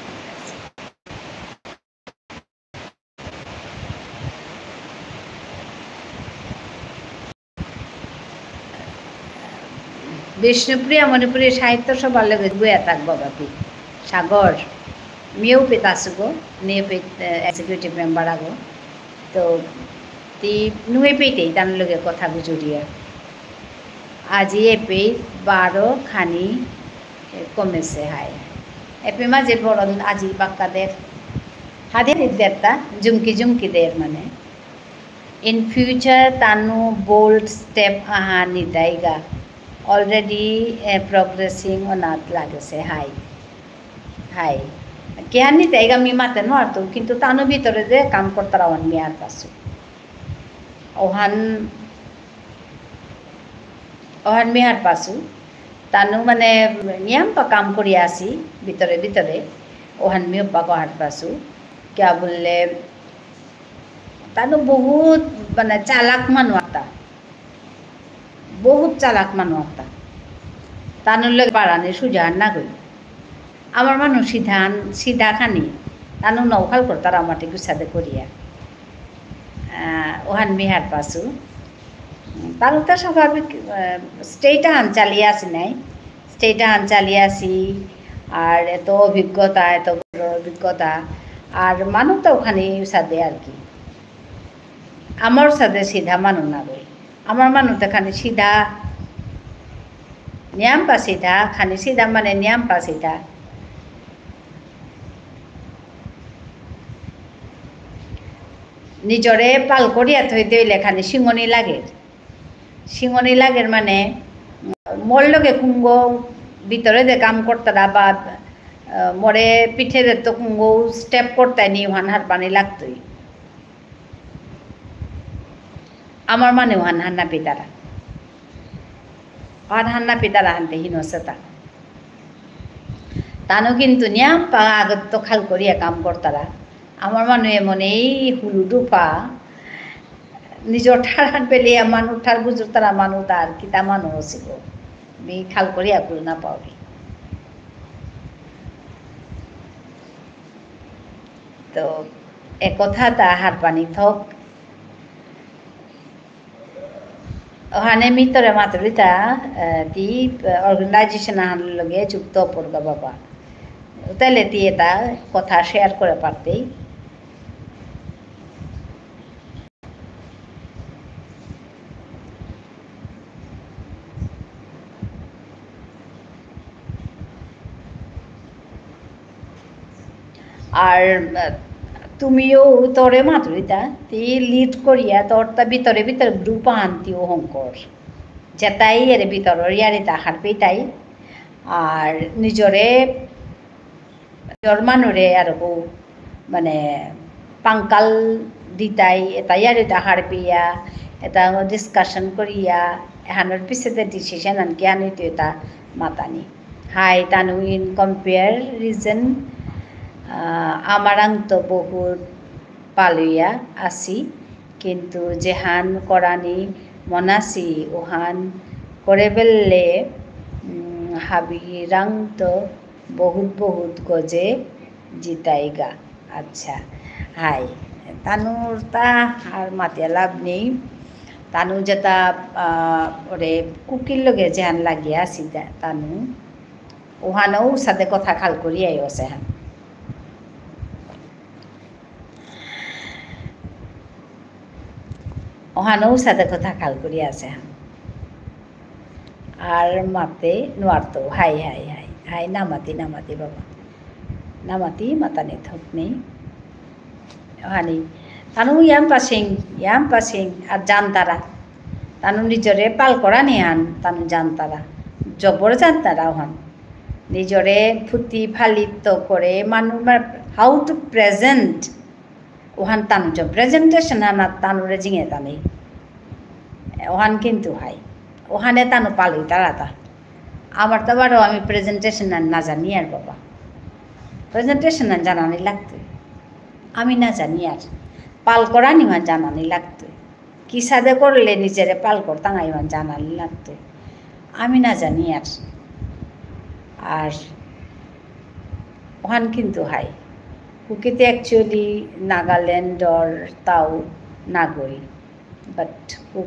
বিষ্ণুপ্রিয়া মণিপুরী সাহিত্য সভার লগে বইয়া থাক বাবা পি। সাগর, মিও পিত আসুগো, নিয়ে পিত, আহ, executive member আগো। তো, তি নুয়ে পিতেই তার লগে কথা গুজুরিয়া। আজি এপে বারো খানি, এ, কমেছে হাই। এপে মাঝে বরন আজি বাক্কা দের। হাদে দেরতা, জুমকি জুমকি দের মানে। In future Tanu bold step আহা নিতাইগা। Already, এ, progressing অনাত লাগেছে হাই। হাই। কিহান নিতাইগা মি মাতে নোয়ারতো, কিন্তু তানু ভিতরে যে কাম করতারা ওহান মি হারপাসু। ওহান, ওহান মি হারপাসু। তানু মানে নিয়ামপা কাম করিয়া আসি ভিতরে ভিতরে। ওহান মি ওপাকো হারপাসু। কিয়া বুললে, তানু বহুত মানে চালাক মানু আতা। বহুত চালাক মানু আতা। তানুর লগে বাড়ানি সুজা না গই। আমার মানু সিধান, সিধা খানি। তানু নৌখাল করতারা মাটি গুসাদে করিয়া। আহ, ওহান মি হারপাসু। তানু তো স্বাভাবিক, আহ, state আহান চালিয়ে আসি নাই। State আহান চালিয়ে আসি। আর এত অভিজ্ঞতা, এত বড় অভিজ্ঞতা। আর মানু তো ওখানে সাদে আর কি। আমার সাদে সিধা মানু না গই। আমার মানু তো খানি সিধা, নিয়ামপা সিধা, খানি সিধা মানে নিয়ামপা সিধা। নিজরে পাল করিয়া থইতে হইলে খানি সিঙনি লাগে। সিঙনি লাগের মানে, উম, মোর লগে কুঙ্গো ভিতরে দে কাম করতারা বা, আহ, মোরে পিঠে দে তো কুঙ্গো step করতে নি ওহান হারপানি লাগতই। আমার মানে ওহান হান্না পিতারা। আর হান্না পিতারা হানতে হিনসেতা। তানু কিন্তু নিয়ামপা আগত তো খাল করিয়া কাম করতারা। আমার মানু এমন এই হুলুডুপা, নিজর ঠারহান পেলিয়া মানু ঠার বুঝুরতারা মানু তার কিতা মানু হসিব। মি খাল করিয়া কুল না পাউরি। তো এ কথা তা হারপানি থক। ওহানে মি তোরে মাতুরিতা, আহ, তি, আহ, organization আহান লগে যুক্ত পড়গা বাবা। তাহলে তি এটা কথা share করে পারতেই। আর, আহ, তুমিও তোরে মাতুরিতা, তি lead করিয়া তোর তা ভিতরে ভিতরে group আনতিও হংকর। যেতাই এর ভিতরে ইয়ারিতা হারপিতাই। আর নিজরে, নিজর মানুরে আর বউ, মানে, পাঙ্কাল দিতাই, এটা ইয়ারিতা হারপিয়া, এটা discussion করিয়া, এহানোর পিছেতে decision আনকি আনিতে এটা মাতানি। হাই, তানু in comparison, আহ, আমারাং তো বহুত পালুয়া আসি, কিন্তু যেহান করানি মনাসি উহান করে বেললে, উম, হাবিরাং তো বহুত বহুত গজে জিতাইগা। আচ্ছা, হাই। তানুর তা আর মাতিয়া লাভ নেই। তানু যেটা, আহ, ওরে কুকির লগে যেহান লাগিয়া আসি তা-, তানু। ওহানও সাথে কথা খাল করিয়াই আছে হান। অহানও সাদে কথা খাল করি আছে হান। আর মাতে নোয়ারতো, হাই, হাই, হাই, হাই, না মাতি, না মাতি বাবা। না মাতি, মাতানি থক নেই। অহানি, তানু ইয়াম পাসিং, ইয়াম পাসিং, আর জানতারা। তানু নিজরে পাল করানি হান, তানু জানতারা। জবর জানতারা অহান। নিজরে ফুতি ফালিত করে, মানু, মা-, how to present। অহান তানু জ-, presentation হানা তানুরে জিঙে তানি। অহান কিন্তু হাই। অহানে তানু পালুইতারাতা। আমার তো বারো আমি presentation আর না জানি আর বাবা। Presentation আর জানানি লাগতো। আমি না জানি আর। পাল করানি আর জানানি লাগতো। কিসাদে করলে নিজেরে পাল করতাম আইমান জানানি লাগতো। আমি না জানি আর। আর অহান কিন্তু হাই। কুকিতে actually নাগাল্যান্ডর তাও নাগই। But কুক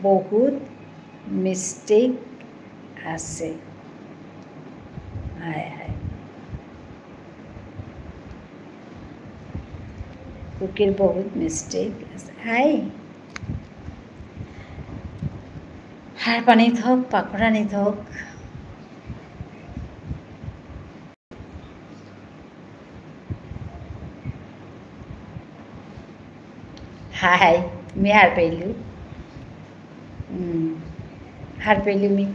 বহুত mistake আছে। হায় হায়। কুকির বহুত mistake আছে। হায়। হার পানি থক, পাকুরানি থক। হাই, মি হার পেলু। হুম, হার পেলু মি।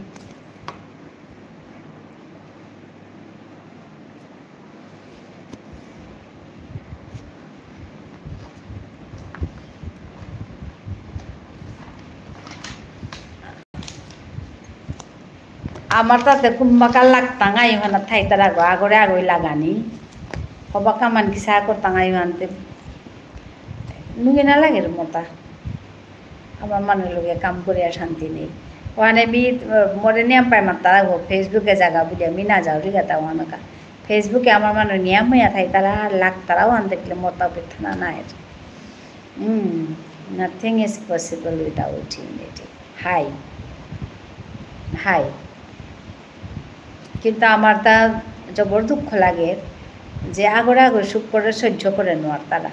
আমার তাতে কুম্বাকা লাগতাঙাই মানে থাইতারা গো, আগরে আগই লাগানি। হবা কামান কিসা করতাঙাই মানতে। নুগে না লাগে রে মোটা। আমার মানু লগে কাম করে আর শান্তি নেই। ওখানে মি, আহ, মোরে নিয়াম পাই মাত্তারা গো, Facebook-এ জাগা বুলিয়া মি না যাও রিগাতা ওখানকা। Facebook-এ আমার মানু নিয়াম হইয়া থাইতারা, আর লাগতারা ওখান দেখলে মোটা বেথনা নাই। Hmm, nothing is possible without unity. হাই। হাই। কিন্তু আমার তা জবর দুঃখ লাগে যে আগরে আগরে সুখ করে সহ্য করে নোয়ারতারা।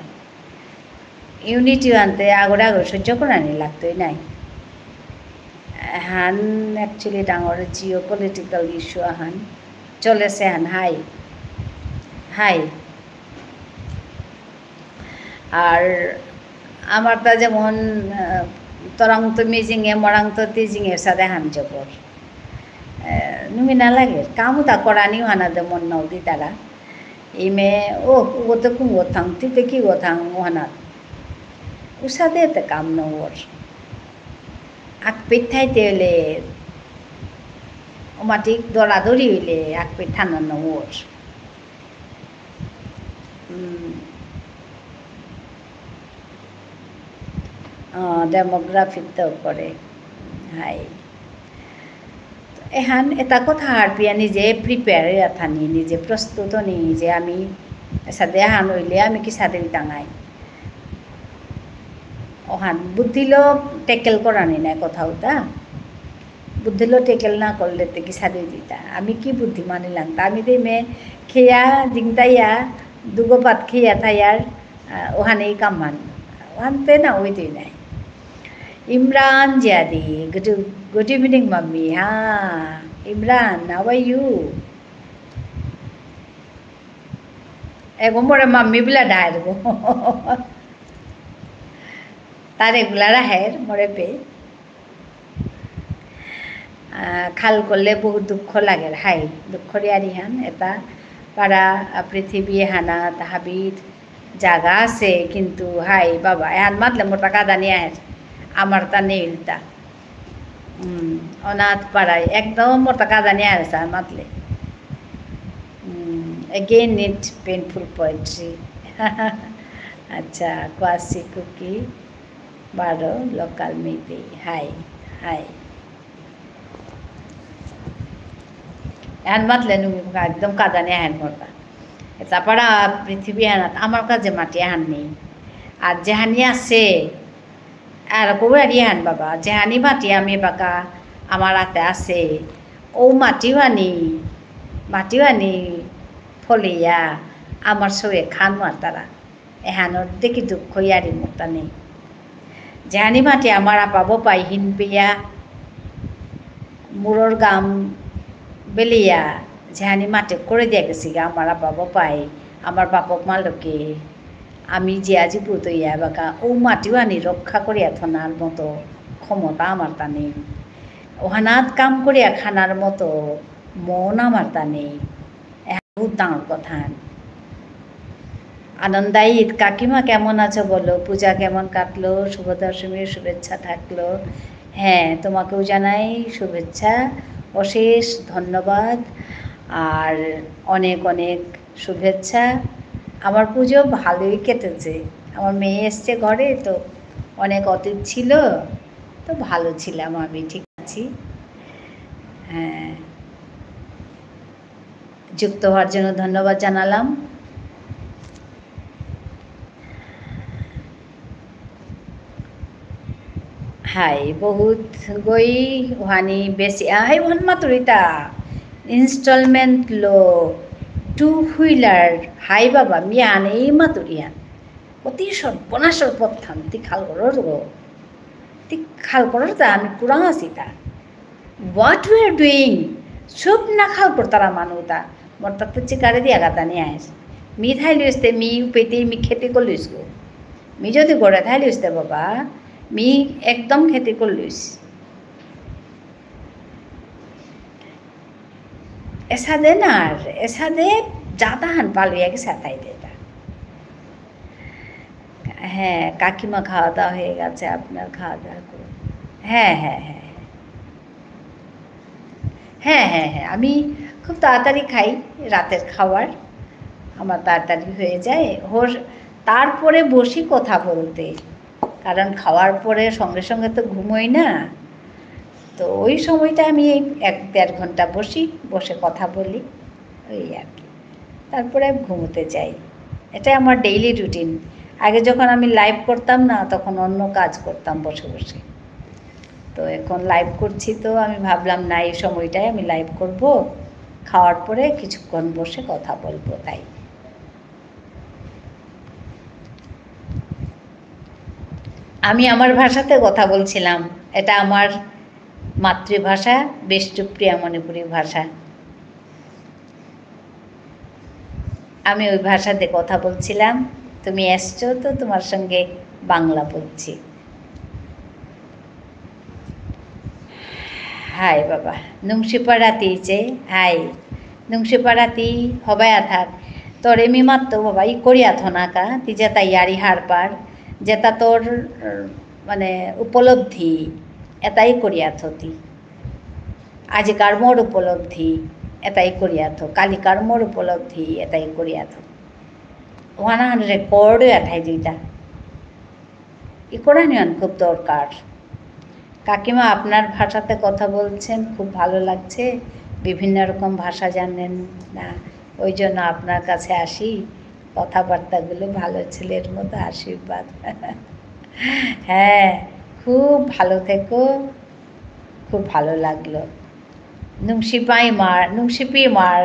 Unity আনতে আগরে আগরে সহ্য করানি লাগতই নাই। হান actually ডাঙর geopolitical issue আহান চলেছে হান হাই। হাই। আর আমার তা যেমন, আহ, তরাং তো মিজিঙে, মরাং তো তিজিঙে সাদে হান জবর। আহ, নুমি না লাগে, কামু তা করানি হানা দে মন নাও দি তারা। ইমে, ও, উগতে কুঙ্গো থাং, তিতে কি গো থাং, ওহানা। উসাদে তে কাম না ওর। আকপিত থাইতে হইলে, ও মাটি দরাদরি হইলে, আকপিত থানা না ওর। হুম। আহ, demography তো করে। হাই। এহান এটা কথা হারপিয়া নিজে prepare হইয়া থানি, নিজে প্রস্তুত হনি যে আমি এসাদে আহান হইলে আমি কিসাদে হইতাঙাই। ওহান বুদ্ধিলো tackle করানি নাই কথা উতা। বুদ্ধিলো tackle না করলে তে কিসাদে দিতা। আমি কি বুদ্ধি মানিলাম? তা আমি দে মে খেয়া দিংতাইয়া, দুগো পাত খেয়া থাইয়ার, আহ, ওহানেই কামান। ওহানতে না ওইতেই নাই। ইমরান জিয়াদি, good, good evening, মাম্মি। হ্যাঁ, ইমরান, how are you? এগো মোরে মাম্মি বুলা ডায়ের গো। তার regular আহের, মোরে পে। আহ, খাল করলে বহুত দুঃখ লাগে, হাই। দুঃখর ইয়ারিহান, এটা পারা, আহ, পৃথিবী হানা, তাহাবিত, জাগা আছে, কিন্তু হাই বাবা, এহান মাতলে মোর তা কাদানি আহের, আমার তা নেইলতা। উম, অনাথ পাড়ায়, একদম মোর তা কাদানি আহের স্যার মাতলে। উম, again need painful poetry. আচ্ছা, কোয়াসি কুকি, বারো, local মেইতেই, হাই, হাই। এহান মাতলে নুমি একদম কাদানি আহের মোর তা। এটা পারা পৃথিবী হানাত আমার কাছে মাটি আহান নেই। আর যেহানি আছে, আর কবুরারি আহান বাবা, যেহানি মাটি আমি বাকা আমার হাতে আছে, ও মাটি হানি, মাটি হানি ফলিয়া আমার সবে খান মাতারা। এহানর দেখি দুঃখ ইয়ারি মোর তা নেই। যেহানি মাটি আমার আপা বাপাই হিনপিয়া, মুরর গাম বেলিয়া, যেহানি মাটি করে দিয়া গেছিগা আমার আপা বাপাই, আমার বাপক মালকে, আমি যে আজি পুতইয়া বাকা, ও মাটিও আনি রক্ষা করিয়া থনার মতো ক্ষমতা আমার তা নেই। ওহানাত কাম করিয়া খানার মতো মন আমার তা নেই। এহান বহুত ডাঙর কথা। আনন্দায়িত, কাকিমা কেমন আছো বলো? পূজা কেমন কাটলো? শুভ দশমীর শুভেচ্ছা থাকলো। হ্যাঁ, তোমাকেও জানাই শুভেচ্ছা, অশেষ ধন্যবাদ, আর অনেক অনেক শুভেচ্ছা। আমার পুজো ভালোই কেটেছে। আমার মেয়ে এসছে ঘরে, তো অনেক অতিথি ছিল, তো ভালো ছিলাম আমি, ঠিক আছি। হ্যাঁ, যুক্ত হওয়ার জন্য ধন্যবাদ জানালাম। হাই, বহুত গই ওহানি বেশি, আ, হাই ওহান মাতুরিতা। Installment লো, two wheeler, হাই বাবা, মিয়ান এই মাতুরিয়ান। অতি সর্বনাশর পথ থান, তি খাল করর গো। তি খাল করর তা আমি কুরাং আসি তা। What we are doing? চুপ না খাল করতারা মানু তা। মোর তাতে চিকারে দিয়া গাতা নিয়ে আইস। মি থাইলিস তে মি উপেতে মি খেতি করলিস গো। মি যদি গড়ে থাইলিস তে বাবা, মি একদম খেতি করলিস। এসাদে না আর, এসাদে যাতা হান পালুয়া কি সাতাই দেতা। হ্যাঁ, কাকিমা খাওয়া দাওয়া হয়ে গেছে, আপনার খাওয়া দাওয়া করুন। হ্যাঁ, হ্যাঁ, হ্যাঁ। হ্যাঁ, হ্যাঁ, হ্যাঁ, আমি খুব তাড়াতাড়ি খাই রাতের খাবার, আমার তাড়াতাড়ি হয়ে যায়। ওর, তারপরে বসি কথা বলতে, কারণ খাওয়ার পরে সঙ্গে সঙ্গে তো ঘুমোই না, তো ওই সময়টা আমি এই এক দেড় ঘন্টা বসি, বসে কথা বলি, ওই আর কি। তারপরে আমি ঘুমোতে যাই। এটাই আমার ডেইলি রুটিন। আগে যখন আমি লাইভ করতাম না, তখন অন্য কাজ করতাম বসে বসে। তো এখন লাইভ করছি, তো আমি ভাবলাম, না, এই সময়টায় আমি লাইভ করব, খাওয়ার পরে কিছুক্ষণ বসে কথা বলবো, তাই। আমি আমার ভাষাতে কথা বলছিলাম, এটা আমার মাতৃভাষা, বিষ্ণুপ্রিয়া মণিপুরী ভাষা। আমি ওই ভাষাতে কথা বলছিলাম, তুমি এসছো তো তোমার সঙ্গে বাংলা বলছি। হাই বাবা, নুংশিপা রাতি যে, হাই, নুংশিপা রাতি হবায়া থাক। তোরে মি মাত্র বাবা, ই করিয়া থনাকা, তি যেতা ইয়ারি হারপার, যেতা তোর, উম, মানে, উপলব্ধি, এতাই করিয়া থতি। আজিকার মোর উপলব্ধি, এতাই করিয়া থ, কালিকার মোর উপলব্ধি, এতাই করিয়া থ। ওহানাহান রেকর্ড হয়ে থাই যেটা। ই করানিহান খুব দরকার। কাকিমা, আপনার ভাষাতে কথা বলছেন, খুব ভালো লাগছে। বিভিন্ন রকম ভাষা জানেন না, ওই জন্য আপনার কাছে আসি, কথাবার্তাগুলো ভালো ছেলের মতো আশীর্বাদ। হ্যাঁ, খুব ভালো থেকো, খুব ভালো লাগলো। নুংশিপাই মার, নুংশিপি মার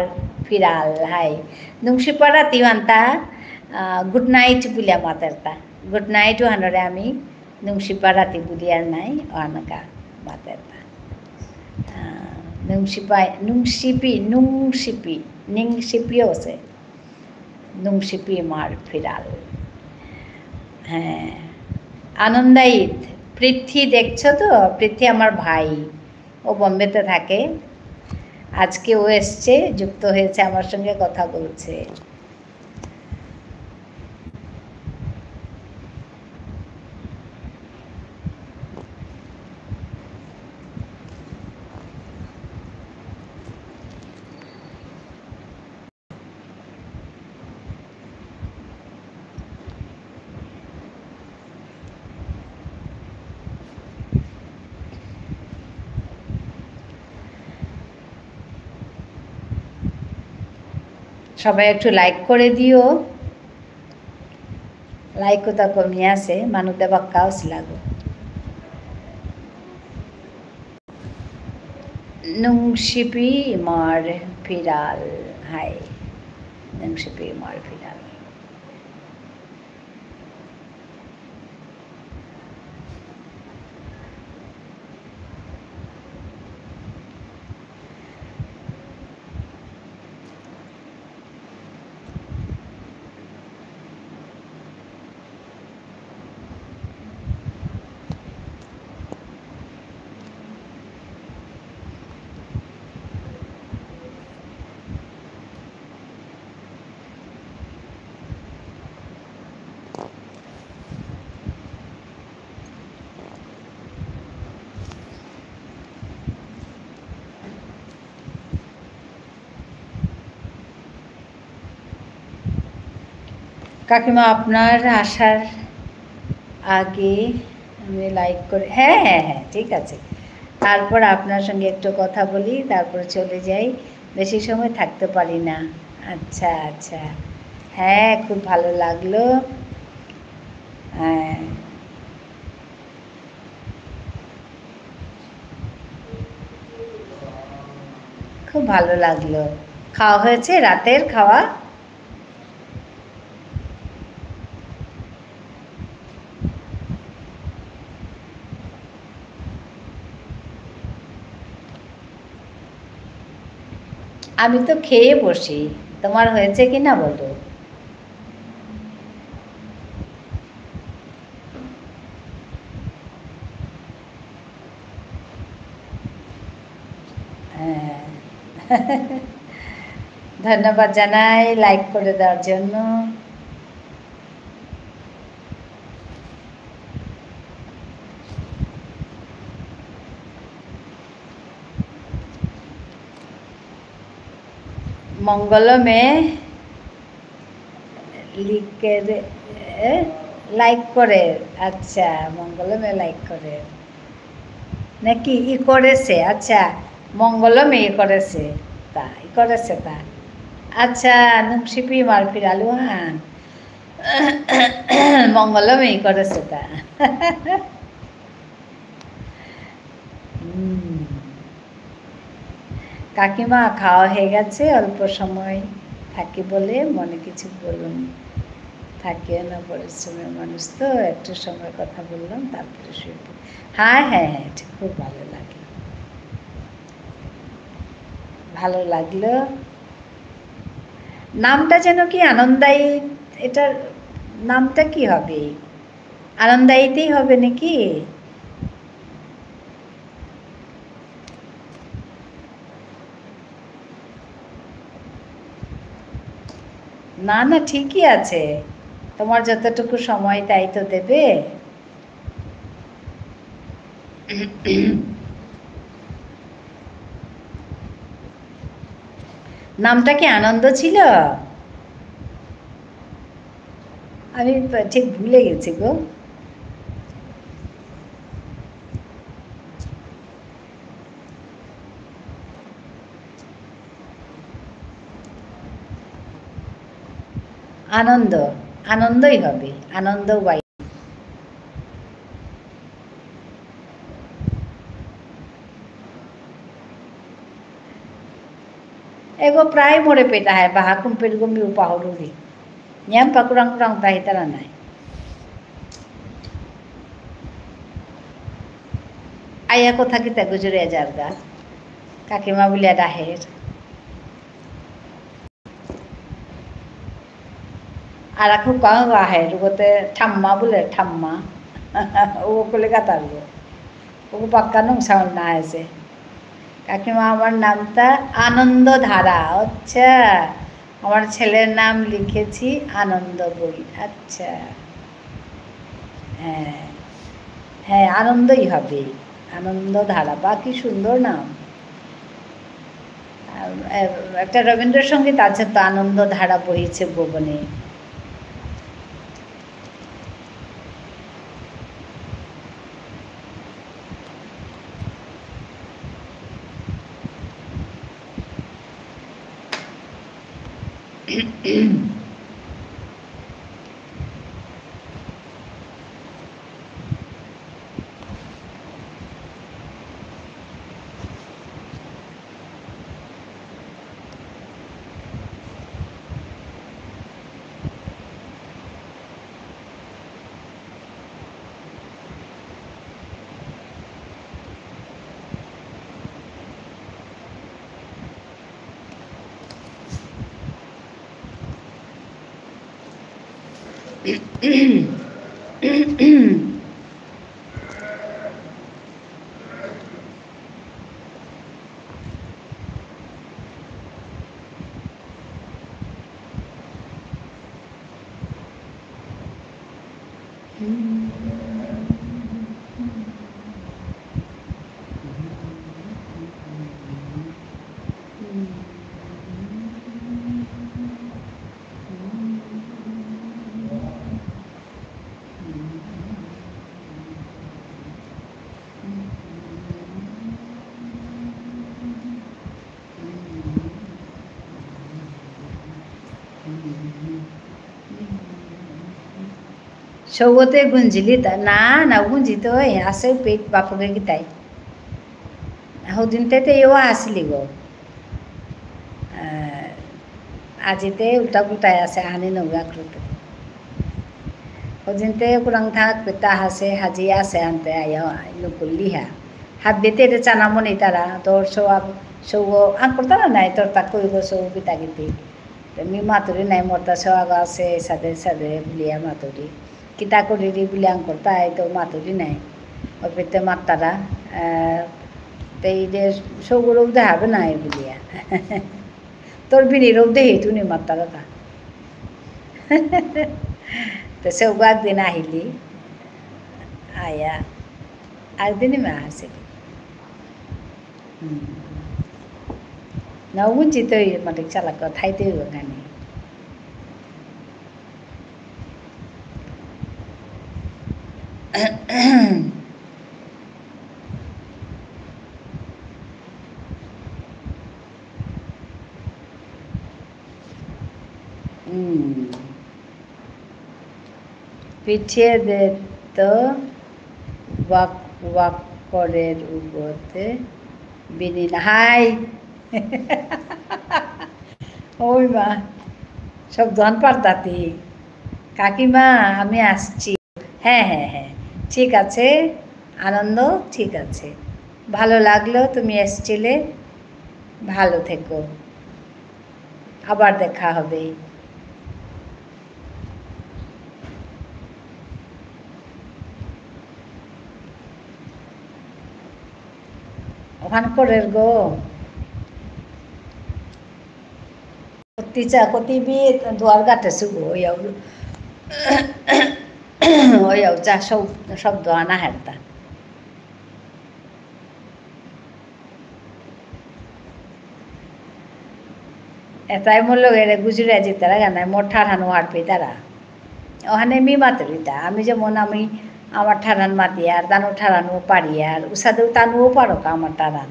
ফিরাল, হাই। নুংশিপা রাতি ওহানতা, আহ, good night বুলিয়া মাতেরতা। Good night ওহানরে আমি নুংশিপা রাতি বুলিয়ার নাই, ওহানকা মাতেরতা। আহ, নুংশিপাই, নুংশিপি, নুংশিপি, নিংশিপিও আছে। নুংশিপি মার ফিরাল। হ্যাঁ, আনন্দায়িত। পৃথ্বী দেখছো তো? পৃথ্বী আমার ভাই, ও বোম্বেতে থাকে। আজকে ও এসছে, যুক্ত হয়েছে, আমার সঙ্গে কথা বলছে। সবাই একটু লাইক করে দিও। লাইক ওতা কমি আছে, মানু দেবাক্কাও লাগো। নুংশিপি মার ফিরাল, হাই। নুংশিপি মার ফিরাল। কাকিমা, আপনার আসার আগে আমি like করি। হ্যাঁ, হ্যাঁ, হ্যাঁ, ঠিক আছে। তারপর আপনার সঙ্গে একটু কথা বলি, তারপর চলে যাই। বেশি সময় থাকতে পারি না। আচ্ছা, আচ্ছা। হ্যাঁ, খুব ভালো লাগলো। হ্যাঁ। খুব ভালো লাগলো। খাওয়া হয়েছে? রাতের খাওয়া? আমি তো খেয়ে বসি, তোমার হয়েছে কি না বলো? হ্যাঁ। ধন্যবাদ জানাই like করে দেওয়ার জন্য। মঙ্গলমে লিখে দে-, এ, like করে। আচ্ছা, মঙ্গলমে like করে। নাকি ই করেছে? আচ্ছা, মঙ্গলমে ই করেছে। তা, ই করেছে তা। আচ্ছা, নুংসিপি মার ফিরালু হান। মঙ্গলমে ই করেছে তা। হুম। কাকিমা, খাওয়া হয়ে গেছে, অল্প সময় থাকি বলে মনে কিছু বলুন। থাকিও না, পরিশ্রমের মানুষ তো, একটু সময় কথা বললাম, তারপরে শুয়ে পড়ি। হ্যাঁ, হ্যাঁ, হ্যাঁ, ঠিক, খুব ভালো লাগলো। ভালো লাগলো। নামটা যেন কি আনন্দায়ী, এটার নামটা কি হবে? আনন্দায়ীতেই হবে নাকি? না, না, ঠিকই আছে। তোমার যতটুকু সময় তাই তো দেবে। নামটা কি আনন্দ ছিল? আমি তো ঠিক ভুলে গেছি গো। আনন্দ, আনন্দই হবে, আনন্দ ওয়াই। এগো প্রায় মোরে পেটা হয়, বাহা কুম্পের গো মিউ পাহুরুরি। নিয়াম পাকুরাং কুরাং তাহি তারা নাই। আয়া কথা কিতা গুজরে যারগা। কাকিমা বুলিয়া ডাহের। আর এখন কম আহে, রুগতে ঠাম্মা বুলে, ঠাম্মা। ও কলে কাতারগো। ও পাক্কা নুংসাউন না আছে। কাকিমা, আমার নামটা আনন্দ ধারা। আচ্ছা, আমার ছেলের নাম লিখেছি আনন্দ বই। আচ্ছা। হ্যাঁ, হ্যাঁ, আনন্দই হবে। আনন্দ ধারা, বা কি সুন্দর নাম। আহ, একটা রবীন্দ্রসঙ্গীত আছে তো, "আনন্দ ধারা বহিছে ভুবনে।" সৌগতে গুঞ্জিলি তা, না, না গুঞ্জিত, এ, আছে পেট বাপকে কিতাই। হদিনতে তে ইয়ো আসিলি গো। আহ, আজিতে উল্টা পুল্টাই আছে, আনি নগা আক্রত। হদিনতে কুরাং থাক, পেতা আছে, হাজি আছে, আনতে আয়া, নুকুল্লি হা। হাত বেতে রে চানা মনে তারা, তোর সৌ আগ-, সৌগো, আঙ্কুর তারা নাই, তোর তা কই গো সৌ বিতা গিতি। তে মি মাতুরি নাই, মোর তা সৌ আগ আছে, সাদে সাদে বুলিয়া মাতুরি। কিতা করিরি বুলিয়া আঙ্কুর তাই তো মাতুরি নাই। অপিতে মাত্তারা, আহ, তে ইদে সৌগরও দেহাবে নাই বুলিয়া। তোর বিনিরও দেহে তুমি মাত্তারা তা। তো সৌগ একদিন আহিলি। আয়া। একদিনই মা আসিলি। হুম। না, উঞ্চি তো এই মাটিক চালাক থাইতে হইব গানি। হুম। পিঠিয়ে দে তো ওয়াক, ওয়াক করের উগতে বিনি না। হাই। ওই মা, সব ধন পারতাতি। কাকিমা, আমি আসছি। হ্যাঁ, হ্যাঁ, হ্যাঁ, ঠিক আছে। আনন্দ, ঠিক আছে। ভালো লাগলো তুমি এসছিলে। ভালো থেকো। আবার দেখা হবে। ওখান করের গো। কতি চা, কতি বি দুয়ার গাতে সুগো, ওই আউ, ওই আউ চা সব, শব্দ আনা হেরতা। এটাই মোর লগে রে গুজুরে জিতারা গানায় মোর ঠারহান ওহার পেতারা। ওহানে মি মাতুরিতা। আমি যেমন আমি আমার ঠারহান মাতিয়ার, তানু ঠারহানও পারিয়ার, উসাদেও তানুও পারোকা আমার ঠারহান।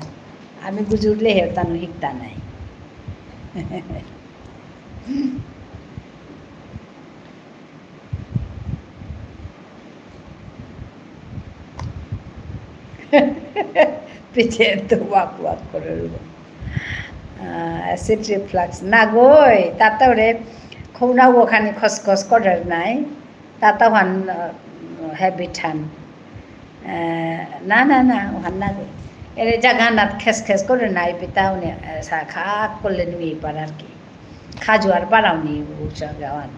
আমি গুজুরলে হের তানু হিকতা নাই। পিছে তো ওয়াক ওয়াক করে রইল। আহ, acid reflux। না গো, তাতে ওরে খুব না ওখানে খসখস করে নাই। তাতে ওখান, আহ, habit হান। আহ, না, না, না, ওখান না গো। এরে জাগা না খেস খেস করে নাই, পিতা উনি, আহ, সা-, খা করলে নুই পার আর কি। খাজুয়ার পারাও নি, উচা গাওয়ান।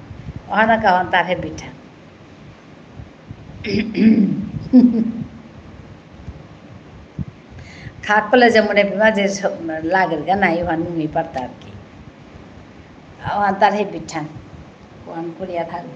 ওখানে গাওয়ান তার habit হান। খাক পেলে যেমন এ বিমা যে স-, লাগের গা নাই, ওহান নুঙি পারতা আর কি। ওহান তার হে পিঠান, ওহান করিয়া থাকবো।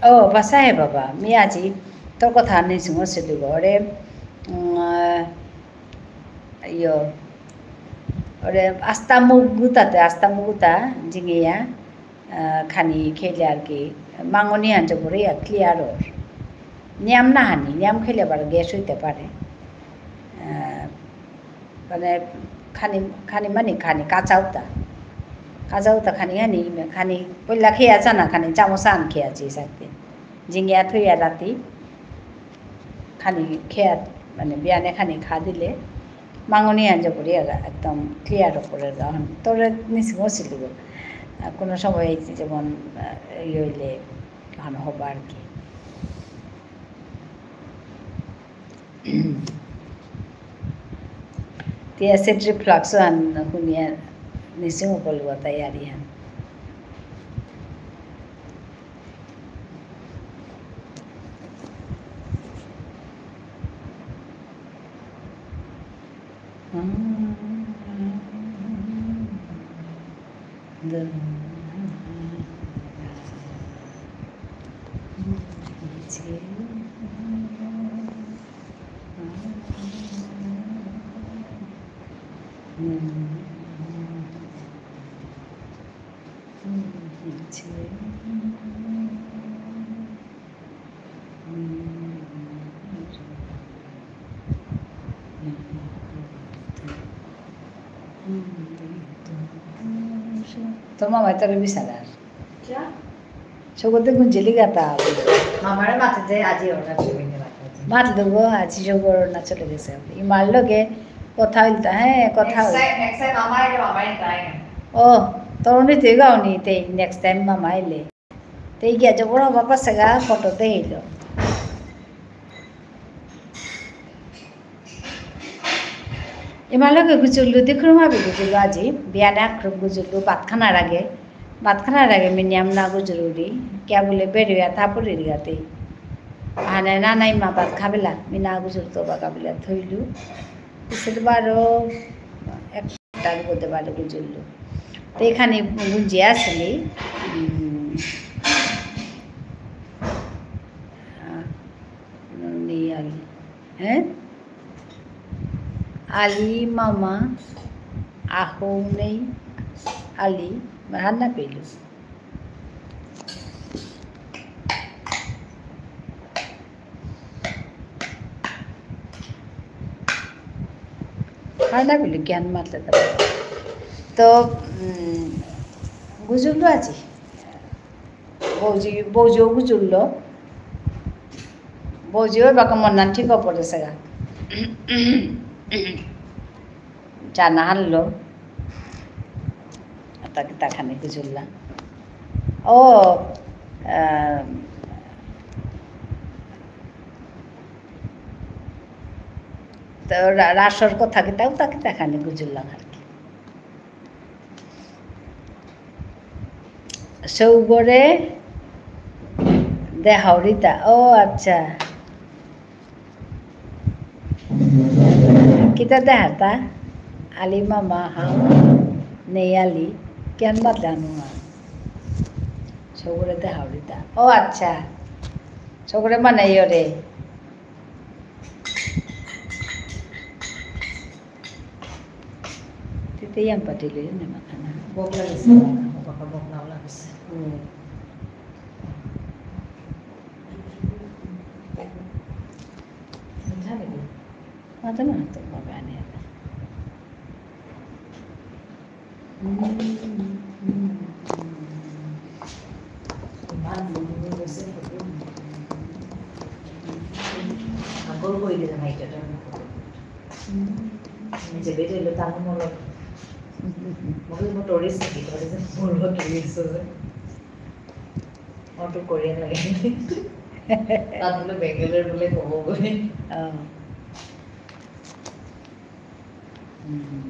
ও, বাসা হে বাবা, মি আজি তোর কথা নিসিং অসিলু গো, ওরে, উম, আহ, ইয়ো, ওরে, আস্তা মুগুতাতে, আস্তা মুগুতা, জিঙিয়া, আহ, খানি খেলে আর কি, মাঙনি হান জবরে ইয়া clear ওর। নিয়াম না হানি, নিয়াম খেলে আবার gas হইতে পারে। আহ, মানে খানি, খানি মানে খানি কাঁচা উতা। কাঁচা উতা খানি হানি, খানি পইলা খেয়া চানা খানি চামচ আন খেয়া চি সাকতে। জিঙিয়া থইয়া রাতি খানি খেয়া, মানে বিয়ানে খানি খা দিলে মাঙনি আন জবরে ইয়া একদম clear করে গা হন। তোরে নিসিং অসিলু গো। আহ, কোনো সময় এই যে যেমন, আহ, ইয়ে হইলে হন হবা আর কি। তে acid reflux হান হুনিয়া নিসিং অপলুয়া তৈয়ারি হান। তোর মামাই তোরে বিচারার। কিয়া? সৌগতে গুঞ্জেলি গাতা। মামারে মাতে দে, আজি ওরা ছবি নিয়ে রাখা আছে। মাত দেবো, আজি সৌগর না চলে গেছে। ইমার লগে কথা হইলতা, হ্যাঁ, কথা হইল। Next time, next time মামা আইলে মামাই তাই না। ও, তোর উনি তুই গাও নি, তেই next time মামা আইলে। তেই গিয়া যে বড় বাবা সেগা ফটো দেইল। ইমালকে গুজুল্লু দিখরুমা বি গুজুল্লু আজি, বিয়ানে আখরুম গুজুল্লু ভাত খানার আগে, ভাত খানার আগে মিনিয়াম না গুজুরুরি, কিয়া বুলে বেরুয়া থাপুরি দিগাতে। আনে না নাই মা ভাত খাবেলা, মি না গুজুর তো বাগা বুলে থইলু। পিছের বারো এক তার করতে পারে গুজুল্লু। তো এখানে গুঞ্জে আসলে, উম, আহ, নেই আলি। হ্যাঁ? আলি মামা, আহো নেই আলি, হার না পেলু। হার না পেলু, জ্ঞান মাতলে তো। তো, উম, গুজুল্লু আজি। বৌজি, বৌজিও গুজুল্লো। বৌজিও এবাকা মন নান ঠিক পড়েছে গা। জানা হারলো। তা, তা খানি গুজুল্লা। ও, আহ, তো রা-, রাসর কথা কিতাও তা কিতা খানি গুজুল্লা আর কি। সৌগরে দেহাউরিতা। ও আচ্ছা। কিতা দেহারতা? আলি মামা হাম নেই আলি। কেন বাদ জানো না? সৌগরে দেহাউরিতা। ও আচ্ছা। সৌগরে মানে ইয়রে। তিতে ইয়াম পাতিলে নে মাখানা। বক লাগিছে, বাকা বক না লাগিছে। হুম। মিঠা নেকি? মাথা না তো বাবা আনে। ইমান মৰম হৈ গৈছে ফটো। আগৰ কৰি দিলে নাইকিয়া তাৰ ফটো। নিজে বেটে লৈ টানো নলয়। মই বোলো, "মই টুৰিষ্ট নেকি?" তহঁতে যে মোৰ লগত টুৰিষ্ট আছে। অ, তোৰ কোৰিয়ান লাগে। তাত বোলে বেংগালোৰ বোলে ক'বগৈ। অ। উম।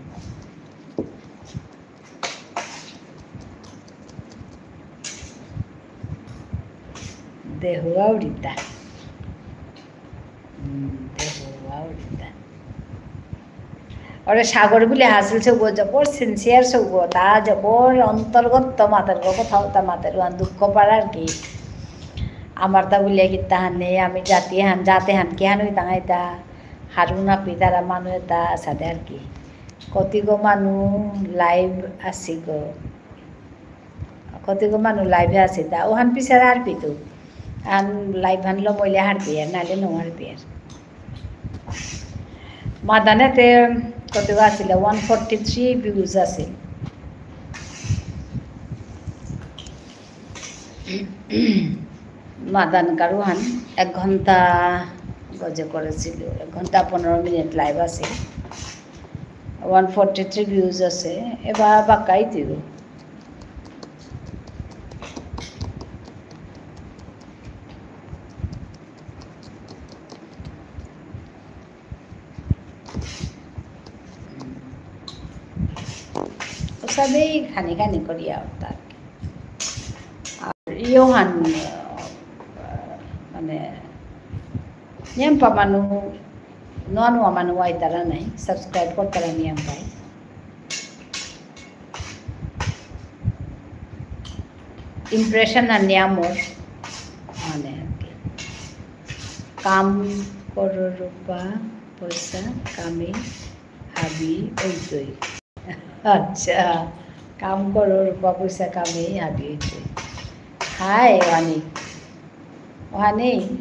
দেহুয়া উড়িতা। উম, দেহুয়া উড়িতা। ওরে সাগর বুলে হাসিল সৌগ, জবর sincere সৌগ, তা জবর অন্তরগত মাতের গো, কথাও তা মাতের, ওহান দুঃখ পার আর কি। আমার তা বুলে কিতা হান নেই, আমি জাতি হান, জাতি হান কি হান হই তাঙাই তা, হারুনা পিতারা মানু এতা সাথে আর কি। কতিগো মানু live আসি গো। কতিগো মানু live এ আসি তা, ওহান পিছে আর পিতু। আন live হান লো মইলে হারপিয়ার, নাইলে নো হারপিয়ার। মাদানেতে কতিগো আসিল, one forty three views আসিল। মাদান কারুহান এক ঘন্টা গজে করেছিল, এক ঘন্টা পনেরো মিনিট live আসিল। One forty three views আসে, এবার বাক্কাই দিল। ওসাদেই খানি খানি করিয়া উঠতা আর কি। আর ইয়োহান, আহ, মানে, নিয়ামপা মানু, নোয়া নোয়া মানু আইতারা নাই, subscribe করতারা নিয়ামপাই। Impression আর নিয়ামর, মানে, আর কি। কাম করো রূপা, পয়সা কামে হাবি ওইতই। আচ্ছা, কাম করো রূপা, পয়সা কামে হাবি ওইতই। হাই, ওহানি। ওহানি।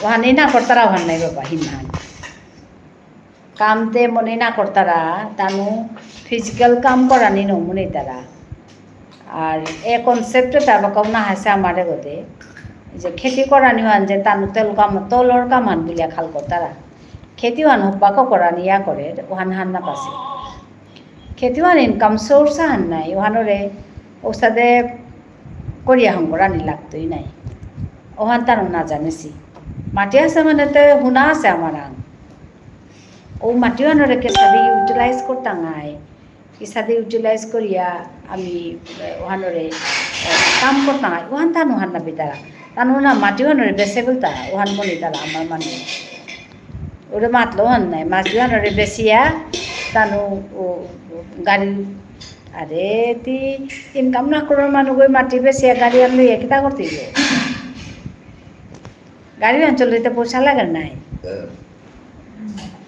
ওহানি না করতারা ওহান নাই বাবা, হিনহান। কামতে মনে না করতারা, তানু physical কাম করানি ন মনে তারা। আর এ concept তা বাকাও না হাসে আমারে গদে। যে খেতি করানি ওহান যে তানু তেল কাম, তলর কাম হান বুলিয়া খাল করতারা। খেতি ওহান হব্বাকো করানি ইয়া করে, ওহান হান না পাসে। খেতি ওহান income source হান নাই, ওহানরে ওসাদে করিয়া হং করানি লাগতই নাই। ওহান তানু না জানেসি। মাটি আছে মানে তে হুনা আছে আমার আং। ও মাটি ওহানরে কিসাদে utilize করতাঙাই। কিসাদে utilize করিয়া আমি, এ, ওহানরে, এ, কাম করতাঙাই। ওহান তানু হান না বিতারা। তানু না মাটি ওহানরে বেসে বলতা, ওহান মনে তারা আমার মানে। ওরে মাতলো হান নাই, মাছ বিহানরে বেসিয়া, তানু ও, ও, গাড়ি, আরে, তি income না করার মানু গই মাটি বেসিয়া গাড়ি আন লইয়া কিতা করতে গো? গাড়ি আন চলতে পয়সা লাগে নাই। হ্যাঁ।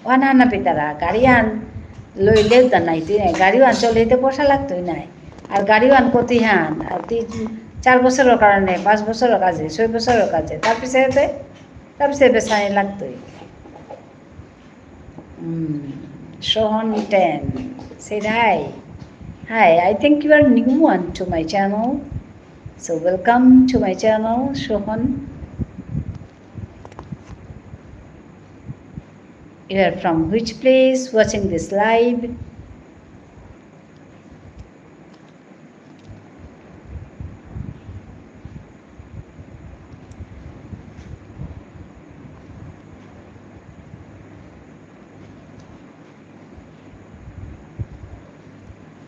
ওহান হান না পিতারা, গাড়ি আন লইলেও তা নাই, তুই নাই, গাড়ি আন চলতে পয়সা লাগতই নাই। আর গাড়ি আন কতি হান, আর তুই চার বছরের কারণে, পাঁচ বছরের কাজে, ছয় বছরের কাজে, তার পিছে এতে তারপরে বেসানি লাগতই। Mm, Shohon ten said hi. Hi, I think you are new one to my channel. So welcome to my channel, Shohon. You are from which place watching this live?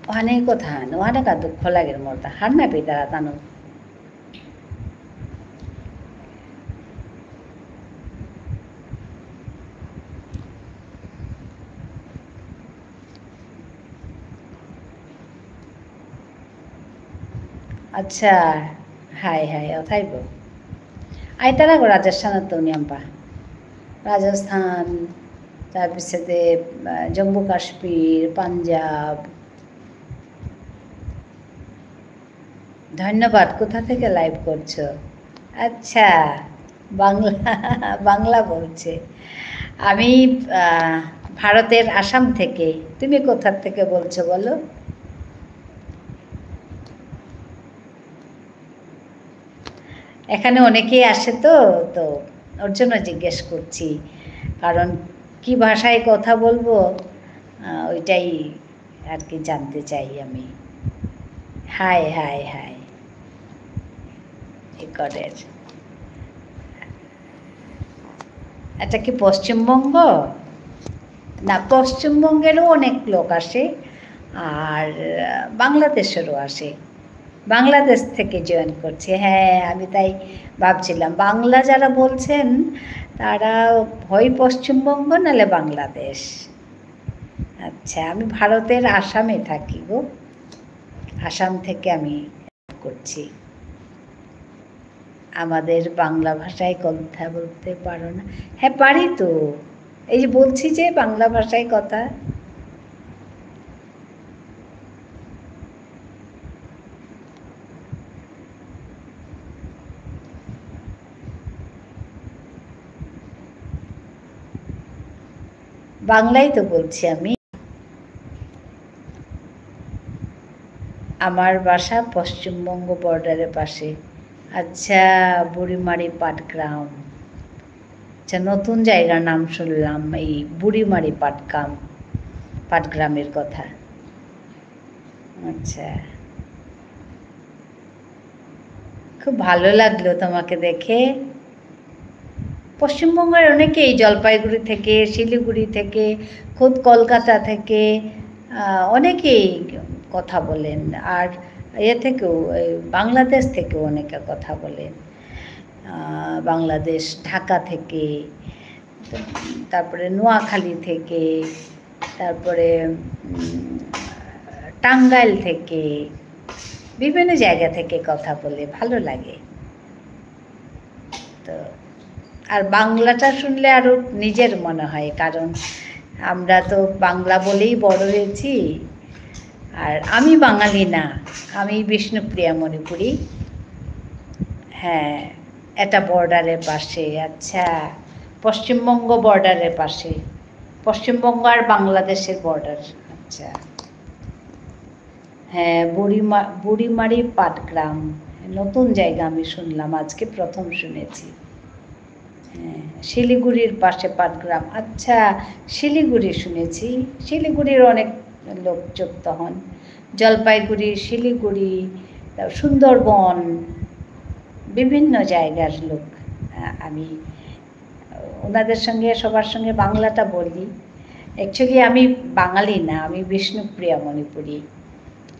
ওহানে কথা হান, ওহানে কা দুঃখ লাগের মোর তা, হার না পিতারা তানু। আচ্ছা, হাই হাই, অথাইব। আইতারা গো রাজস্থানত নিয়াম্পা। রাজস্থান, তারপিছতে, আহ, জম্মু কাশ্মীর, পাঞ্জাব। ধন্যবাদ, কোথা থেকে live করছো? আচ্ছা, বাংলা, বাংলা বলছে। আমি, আহ, ভারতের আসাম থেকে। তুমি কোথা থেকে বলছো বলো? এখানে অনেকেই আসে তো, তো ওর জন্য জিজ্ঞেস করছি। কারণ কি ভাষায় কথা বলবো, আহ, ওইটাই আর কি জানতে চাই আমি। হাই, হাই, হাই। এ করের। এটা কি পশ্চিমবঙ্গ? না, পশ্চিমবঙ্গেরও অনেক লোক আসে, আর, আহ, বাংলাদেশেরও আসে। বাংলাদেশ থেকে join করছে। হ্যাঁ, আমি তাই ভাবছিলাম, বাংলা যারা বলছেন, তারা হয় পশ্চিমবঙ্গ, নালে বাংলাদেশ। আচ্ছা, আমি ভারতের আসামে থাকি গো। আসাম থেকে আমি করছি। আমাদের বাংলা ভাষায় কথা বলতে পারো না? হ্যাঁ, পারি তো। এই যে বলছি যে বাংলা ভাষায় কথা। বাংলাই তো বলছি আমি। আমার বাসা পশ্চিমবঙ্গ border-এর পাশে। আচ্ছা, বুড়িমারি পাটগ্রাম। আচ্ছা, নতুন জায়গার নাম শুনলাম, এই বুড়িমারি পাটগ্রাম, পাটগ্রামের কথা। আচ্ছা, খুব ভালো লাগলো তোমাকে দেখে। পশ্চিমবঙ্গের অনেকেই জলপাইগুড়ি থেকে, শিলিগুড়ি থেকে, খোদ কলকাতা থেকে, আহ, অনেকেই কথা বলেন। আর এ থেকেও, এই বাংলাদেশ থেকেও অনেকে কথা বলেন। আহ, বাংলাদেশ, ঢাকা থেকে, তারপরে নোয়াখালী থেকে, তারপরে, উম, টাঙ্গাইল থেকে, বিভিন্ন জায়গা থেকে কথা বলে, ভালো লাগে। তো, আর বাংলাটা শুনলে আরো নিজের মনে হয়, কারণ আমরা তো বাংলা বলেই বড় হয়েছি। আর আমি বাঙালি না, আমি বিষ্ণুপ্রিয়া মণিপুরী। হ্যাঁ, এটা বর্ডারের পাশে। আচ্ছা, পশ্চিমবঙ্গ বর্ডারের পাশে, পশ্চিমবঙ্গ আর বাংলাদেশের বর্ডার। আচ্ছা, হ্যাঁ, বুড়িমা-, বুড়িমারি পাটগ্রাম, নতুন জায়গা আমি শুনলাম, আজকে প্রথম শুনেছি। হ্যাঁ, শিলিগুড়ির পাশে পাটগ্রাম। আচ্ছা, শিলিগুড়ি শুনেছি, শিলিগুড়ির অনেক লোক যুক্ত হন। জলপাইগুড়ি, শিলিগুড়ি, তারপর সুন্দরবন, বিভিন্ন জায়গার লোক। আ-, আমি ওনাদের সঙ্গে, সবার সঙ্গে বাংলাটা বলি। Actually আমি বাঙালি না, আমি বিষ্ণুপ্রিয়া মণিপুরী।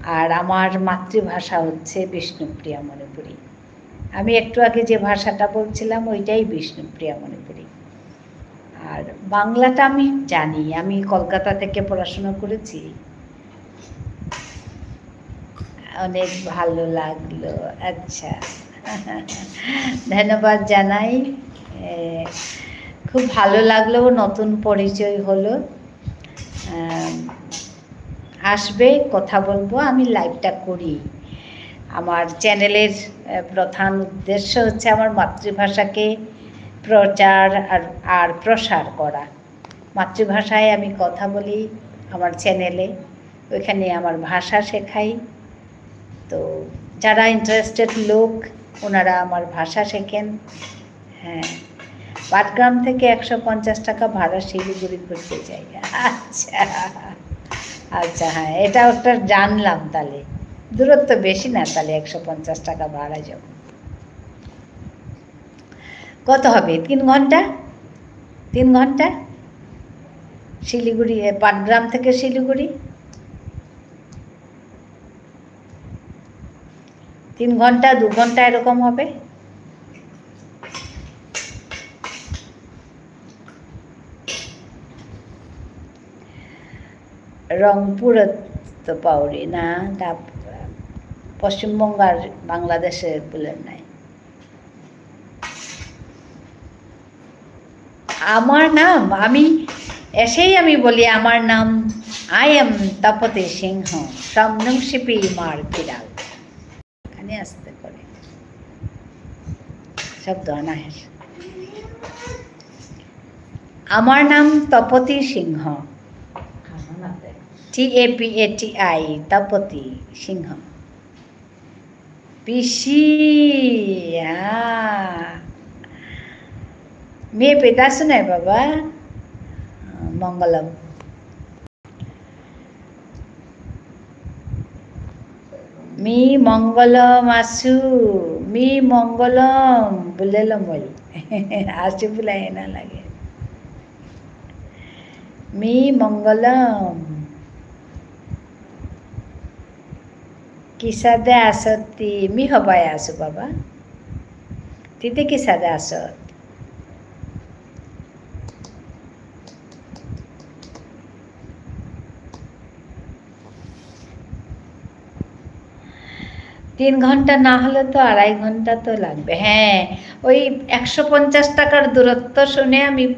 আর আমার মাতৃভাষা হচ্ছে বিষ্ণুপ্রিয়া মণিপুরী। আমি একটু আগে যে ভাষাটা বলছিলাম, ওইটাই বিষ্ণুপ্রিয়া মণিপুরী। আর বাংলাটা আমি জানি, আমি কলকাতা থেকে পড়াশোনা করেছি। অনেক ভালো লাগলো। আচ্ছা। ধন্যবাদ জানাই। এ, খুব ভালো লাগলো, নতুন পরিচয় হলো। আম, আসবে, কথা বলবো। আমি liveটা করি। আমার channelএর, এ, প্রধান উদ্দেশ্য হচ্ছে আমার মাতৃভাষাকে প্রচার আর, আর প্রসার করা। মাতৃভাষায় আমি কথা বলি আমার channelএ, ওইখানে আমার ভাষা শেখাই। তো যারা interested লোক, ওনারা আমার ভাষা শেখেন। হ্যাঁ, পাটগ্রাম থেকে একশো পঞ্চাশ টাকা ভাড়া শিলিগুড়ি ঘুরতে যাই। আচ্ছা, আচ্ছা, হ্যাঁ, এটা একটা জানলাম তাহলে। দূরত্ব বেশি না তাহলে, একশো পঞ্চাশ টাকা ভাড়া যখন। কত হবে? তিন ঘন্টা? তিন ঘন্টা? শিলিগুড়ি, এ, পাটগ্রাম থেকে শিলিগুড়ি? তিন ঘন্টা, দু ঘন্টা এরকম হবে। রংপুরত তো পাউরি না, তা পশ্চিমবঙ্গ আর বাংলাদেশে বুলে নাই। আমার নাম, আমি এসেই আমি বলি, আমার নাম, I am তপতি সিংহ, from নুংশিপি ইমার কিরাল। খানি আস্তে করে। শব্দ আনা হে। আমার নাম Tapati Singha. T A P A T I, Tapati Singha. পিসি, আ। মি এপেইত আসু নাই বাবা। মঙ্গলম। মি মঙ্গলম আসু, মি মঙ্গলম বুলেলম ওই। আসু বুলাই না লাগে। মি মঙ্গলম। কিসাদে আসতি? মি হবাই আসু বাবা। তিতে কিসাদে আসত? তিন ঘন্টা না হলে তো আড়াই ঘন্টা তো লাগবে। হ্যাঁ, ওই একশো পঞ্চাশ টাকার দূরত্ব শুনে আমি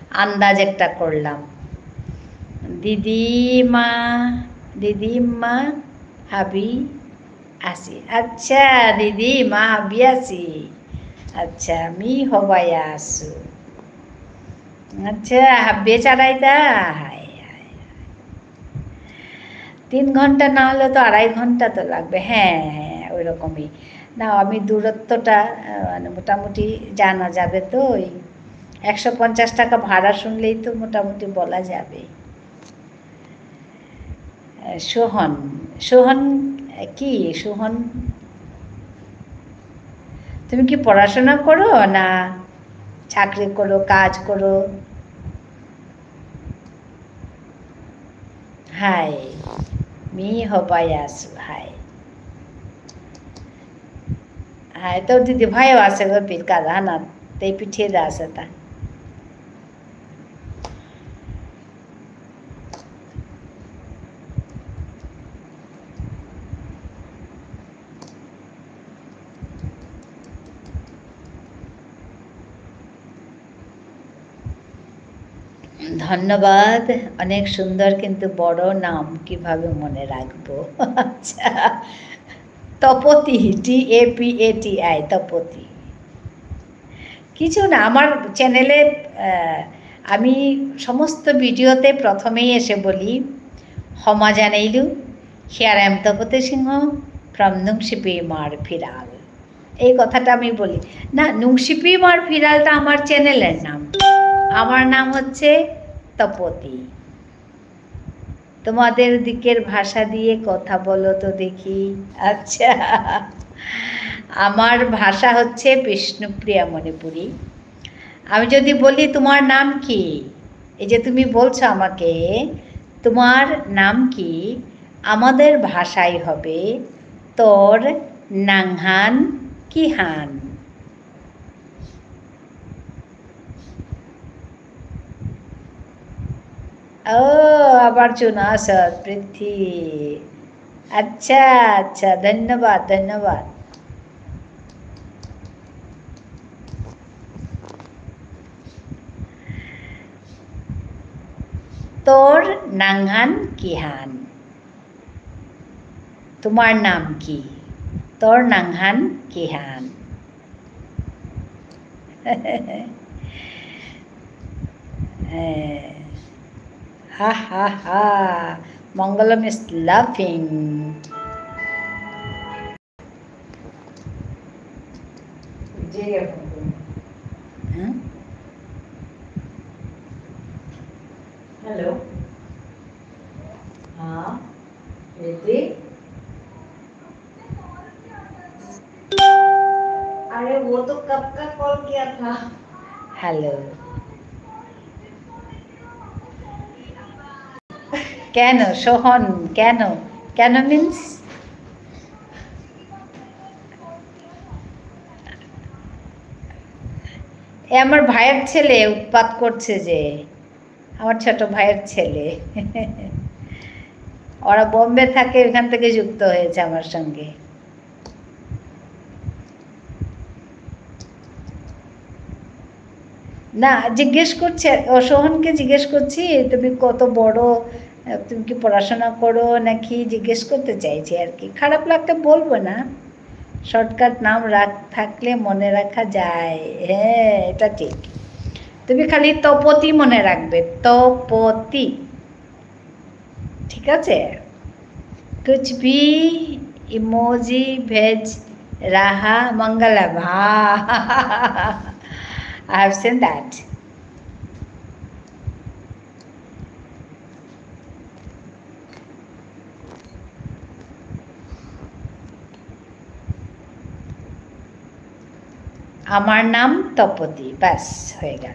আন্দাজ একটা করলাম। দিদিমা, দিদিমা, হাবি আসি। আচ্ছা, দিদিমা, হাবি আসি। আচ্ছা, মি হবাই আসু। আচ্ছা, হাবি চারাইতা? High, high. তিন ঘন্টা না হলে তো আড়াই ঘন্টা তো লাগবে। হ্যাঁ, হ্যাঁ, ওই রকমই। না, আমি দূরত্বটা, আহ, মানে, মোটামুটি জানা যাবে তো। ওই একশো পঞ্চাশ টাকা ভাড়া শুনলেই তো মোটামুটি বলা যাবে। আহ, সোহন, সোহন, আহ, কি সোহন? তুমি কি পড়াশোনা করো না চাকরি করো, কাজ করো? হাই, মি হবাই আসু, হাই। হাই, তোর দিদি ভাইও আছে গো, পিত কাদা হানা, তেই পিঠিয়ে দা আছে তা। ধন্যবাদ। অনেক সুন্দর কিন্তু বড় নাম, কিভাবে মনে রাখবো? আচ্ছা, Tapati, T A P A T I, Tapati. কিছু না, আমার চ্যানেলে, আহ, আমি সমস্ত ভিডিওতে প্রথমেই এসে বলি, "ক্ষমা জানাইলু, here I am তপতি সিংহ from নুংশিপি ইমার ফিরাল।" এই কথাটা আমি বলি। না, নুংশিপি ইমার ফিরালটা আমার চ্যানেলের নাম। আমার নাম হচ্ছে তপতি। তোমাদের দিকের ভাষা দিয়ে কথা বলো তো দেখি। আচ্ছা, আমার ভাষা হচ্ছে বিষ্ণুপ্রিয়া মণিপুরী। আমি যদি বলি, "তোমার নাম কি?" এই যে তুমি বলছো আমাকে, "তোমার নাম কি?" আমাদের ভাষায় হবে, "তোর নাঙহান কিহান?" ও, আবার চুনা আসত, পৃথ্বী। আচ্ছা, আচ্ছা, ধন্যবাদ, ধন্যবাদ। তোর নাঙহান কিহান? তোমার নাম কি? তোর নাঙহান কিহান? হ্যাঁ। হা, হা, হা। Mangalam is laughing. হ্যাঁ? হ্যালো। হ্যাঁ, বেটি। अरे, वो तो कब का कॉल किया था। হ্যালো। কেন, সোহন, কেন? কেন মিন্স? এ আমার ভাইয়ের ছেলে উৎপাত করছে যে, আমার ছোট ভাইয়ের ছেলে। ওরা বোম্বে থাকে, ওখান থেকে যুক্ত হয়েছে আমার সঙ্গে। না, জিজ্ঞেস করছে, ও সোহনকে জিজ্ঞেস করছি, "তুমি কত বড়, আহ, তুমি কি পড়াশোনা করো নাকি?" জিজ্ঞেস করতে চাইছি আর কি। খারাপ লাগতে বলবো না, শর্টকাট নাম রাখ-, থাকলে মনে রাখা যায়। হ্যাঁ, এটা ঠিক। তুমি খালি তপতি মনে রাখবে, তপতি। ঠিক আছে? कुछ भी emoji भेज रहा मंगलम। हाँ। I have seen that. আমার নাম তপতি, ব্যাস, হয়ে গেল।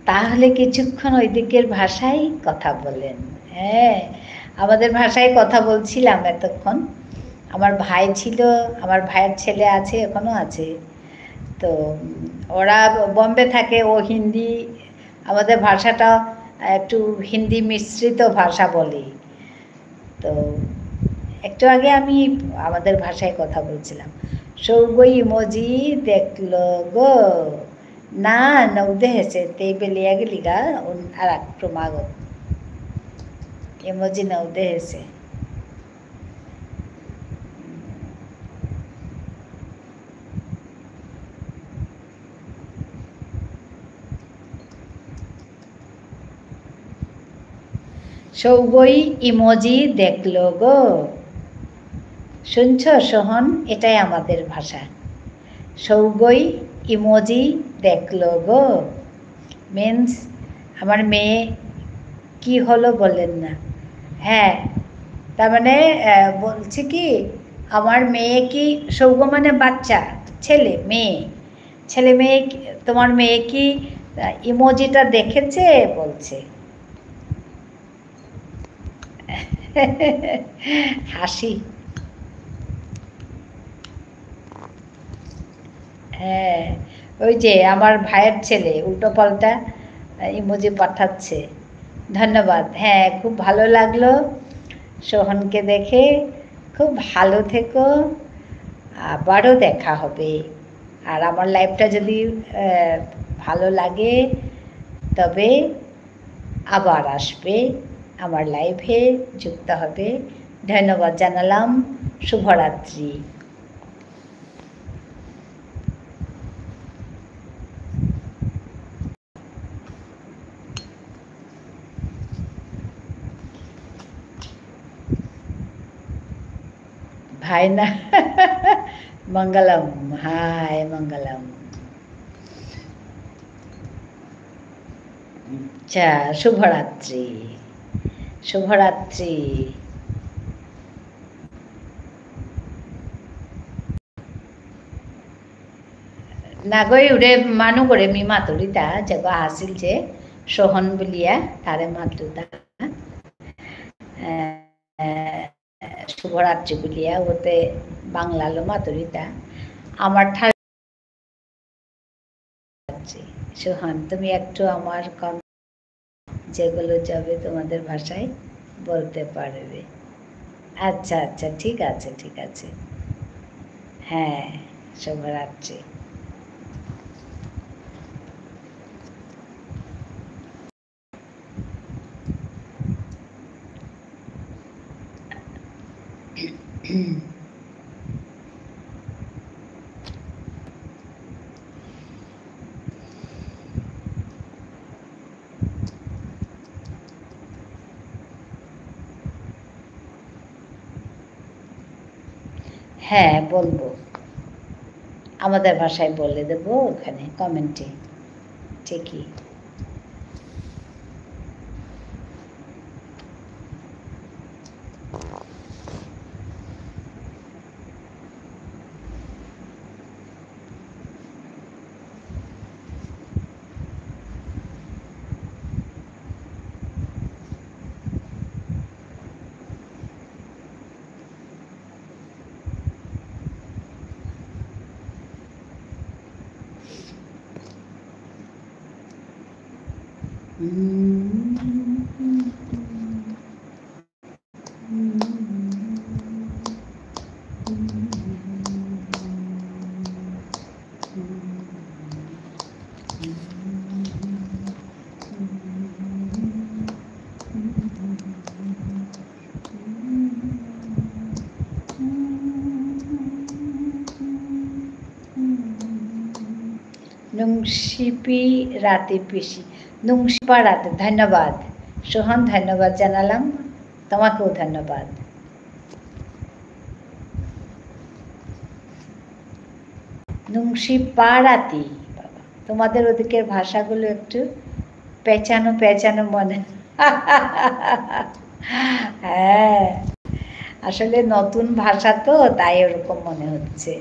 তাহলে কিছুক্ষণ ওই দিকের ভাষায় কথা বলেন। হ্যাঁ, আমাদের ভাষায় কথা বলছিলাম এতক্ষণ। আমার ভাই ছিল, আমার ভাইয়ের ছেলে আছে, এখনো আছে। তো, উম, ওরা বোম্বে থাকে, ও হিন্দি, আমাদের ভাষাটা একটু হিন্দি মিশ্রিত ভাষা বলি। তো একটু আগে আমি আমাদের ভাষায় কথা বলছিলাম। সৌগই ইমোজি দেখলো গো। না, নৌ দেহেসে, তেই বেলিয়া গেলিগা, উন-, আর এক ক্রমাগত। ইমোজি নৌ দেহেসে। সৌগই ইমোজি দেখলো গো। শুনছো সোহন? এটাই আমাদের ভাষা। সৌগই ইমোজি দেখলো গো। মিন্স, আমার মেয়ে কি হলো বললেন না। হ্যাঁ, তার মানে, আহ, বলছি কি, আমার মেয়ে কি, সৌগ মানে বাচ্চা, ছেলে, মেয়ে। ছেলে মেয়ে কি, তোমার মেয়ে কি, আহ, ইমোজিটা দেখেছে? বলছে। হাসি। হ্যাঁ, ওই যে আমার ভাইয়ের ছেলে উল্টোপাল্টা emoji পাঠাচ্ছে। ধন্যবাদ। হ্যাঁ, খুব ভালো লাগলো সোহনকে দেখে। খুব ভালো থেকো, আবারও দেখা হবে। আর আমার liveটা যদি, আহ, ভালো লাগে, তবে আবার আসবে, আমার liveএ যুক্ত হবে। ধন্যবাদ জানালাম। শুভরাত্রি। ভাইনা। মঙ্গলম, হাই, মঙ্গলম। আচ্ছা, শুভরাত্রি। শুভরাত্রি। নাগই উরে মানু করে মি মাতুরিতা, যেগো আসিল যে সোহন বুলিয়া, তারে মাতুরিতা। আহ, শুভরাত্রি বুলিয়া, ওতে বাংলালো মাতুরিতা। আমার ঠার সোহান, তুমি একটু আমার কম যেগুলো যাবে তোমাদের ভাষায় বলতে পারবে। আচ্ছা, আচ্ছা, ঠিক আছে, ঠিক আছে। হ্যাঁ, শুভরাত্রি। হ্যাঁ, বলবো। আমাদের ভাষায় বলে দেবো ওখানে comment-এ। ঠিকই। নুংশিপি রাতি পিসি, নুংশিপা রাতি, ধন্যবাদ। সোহান, ধন্যবাদ জানালাম, তোমাকেও ধন্যবাদ। নুংশিপা রাতি, বাবা, তোমাদের ওদিকের ভাষাগুলো একটু পেঁচানো পেঁচানো মনে। হ্যাঁ, আসলে নতুন ভাষা তো, তাই ওরকম মনে হচ্ছে।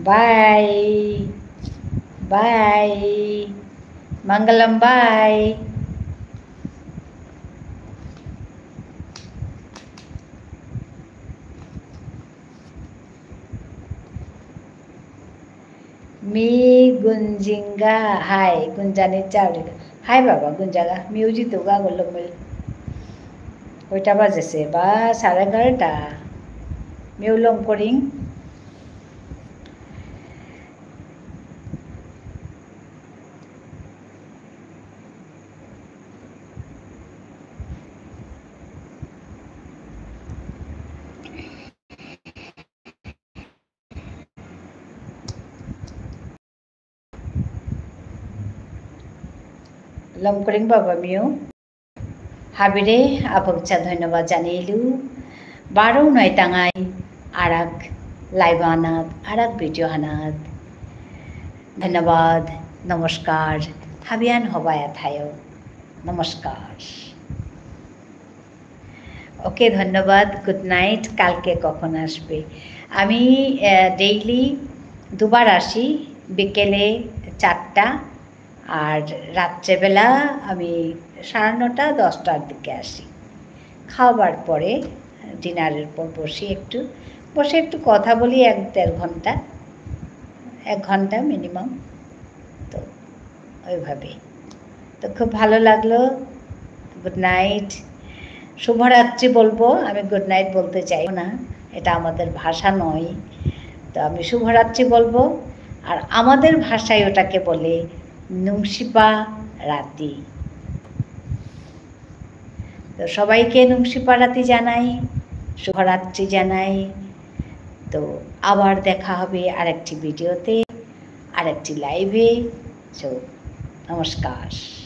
Bye. Bye. Mangalam, bye. Me গুঞ্জিঙ্গা, হাই, গুঞ্জানি চাউরিকা। হাই বাবা, গুঞ্জাগা, মিউ জিতুগা, গোল্লমিল। কয়টা বাজেছে? বা, সাড়ে এগারোটা। মিউ লম করিং। লমকরিং বাবা মিউ। হাবিরে আপকচা ধন্যবাদ জানিলু। বারো নয় টাঙাই আরাক live আনাত, আরাক video আনাত। ধন্যবাদ, নমস্কার। হাবিয়ান হবায়া থায়ো। নমস্কার। OK, ধন্যবাদ। Good night। কালকে কখন আসবে? আমি, আহ, daily দুবার আসি, বিকেলে চারটা, আর রাত্রেবেলা আমি সাড়ে নটা, দশটার দিকে আসি। খাওয়ার পরে, ডিনারের পর বসি একটু, বসে একটু কথা বলি এক দেড় ঘন্টা, এক ঘন্টা মিনিমাম। তো ওইভাবে। তো খুব ভালো লাগলো। Good night. শুভরাত্রি বলবো, আমি গুড নাইট বলতে চাই না, এটা আমাদের ভাষা নয়। তো আমি শুভরাত্রি বলবো, আর আমাদের ভাষায় ওটাকে বলে নুংশিপা রাতি। তো সবাইকে নুংশিপা রাতি জানাই, শুভরাত্রি জানাই। তো আবার দেখা হবে আরেকটি ভিডিওতে, আরেকটি লাইভে। তো নমস্কার।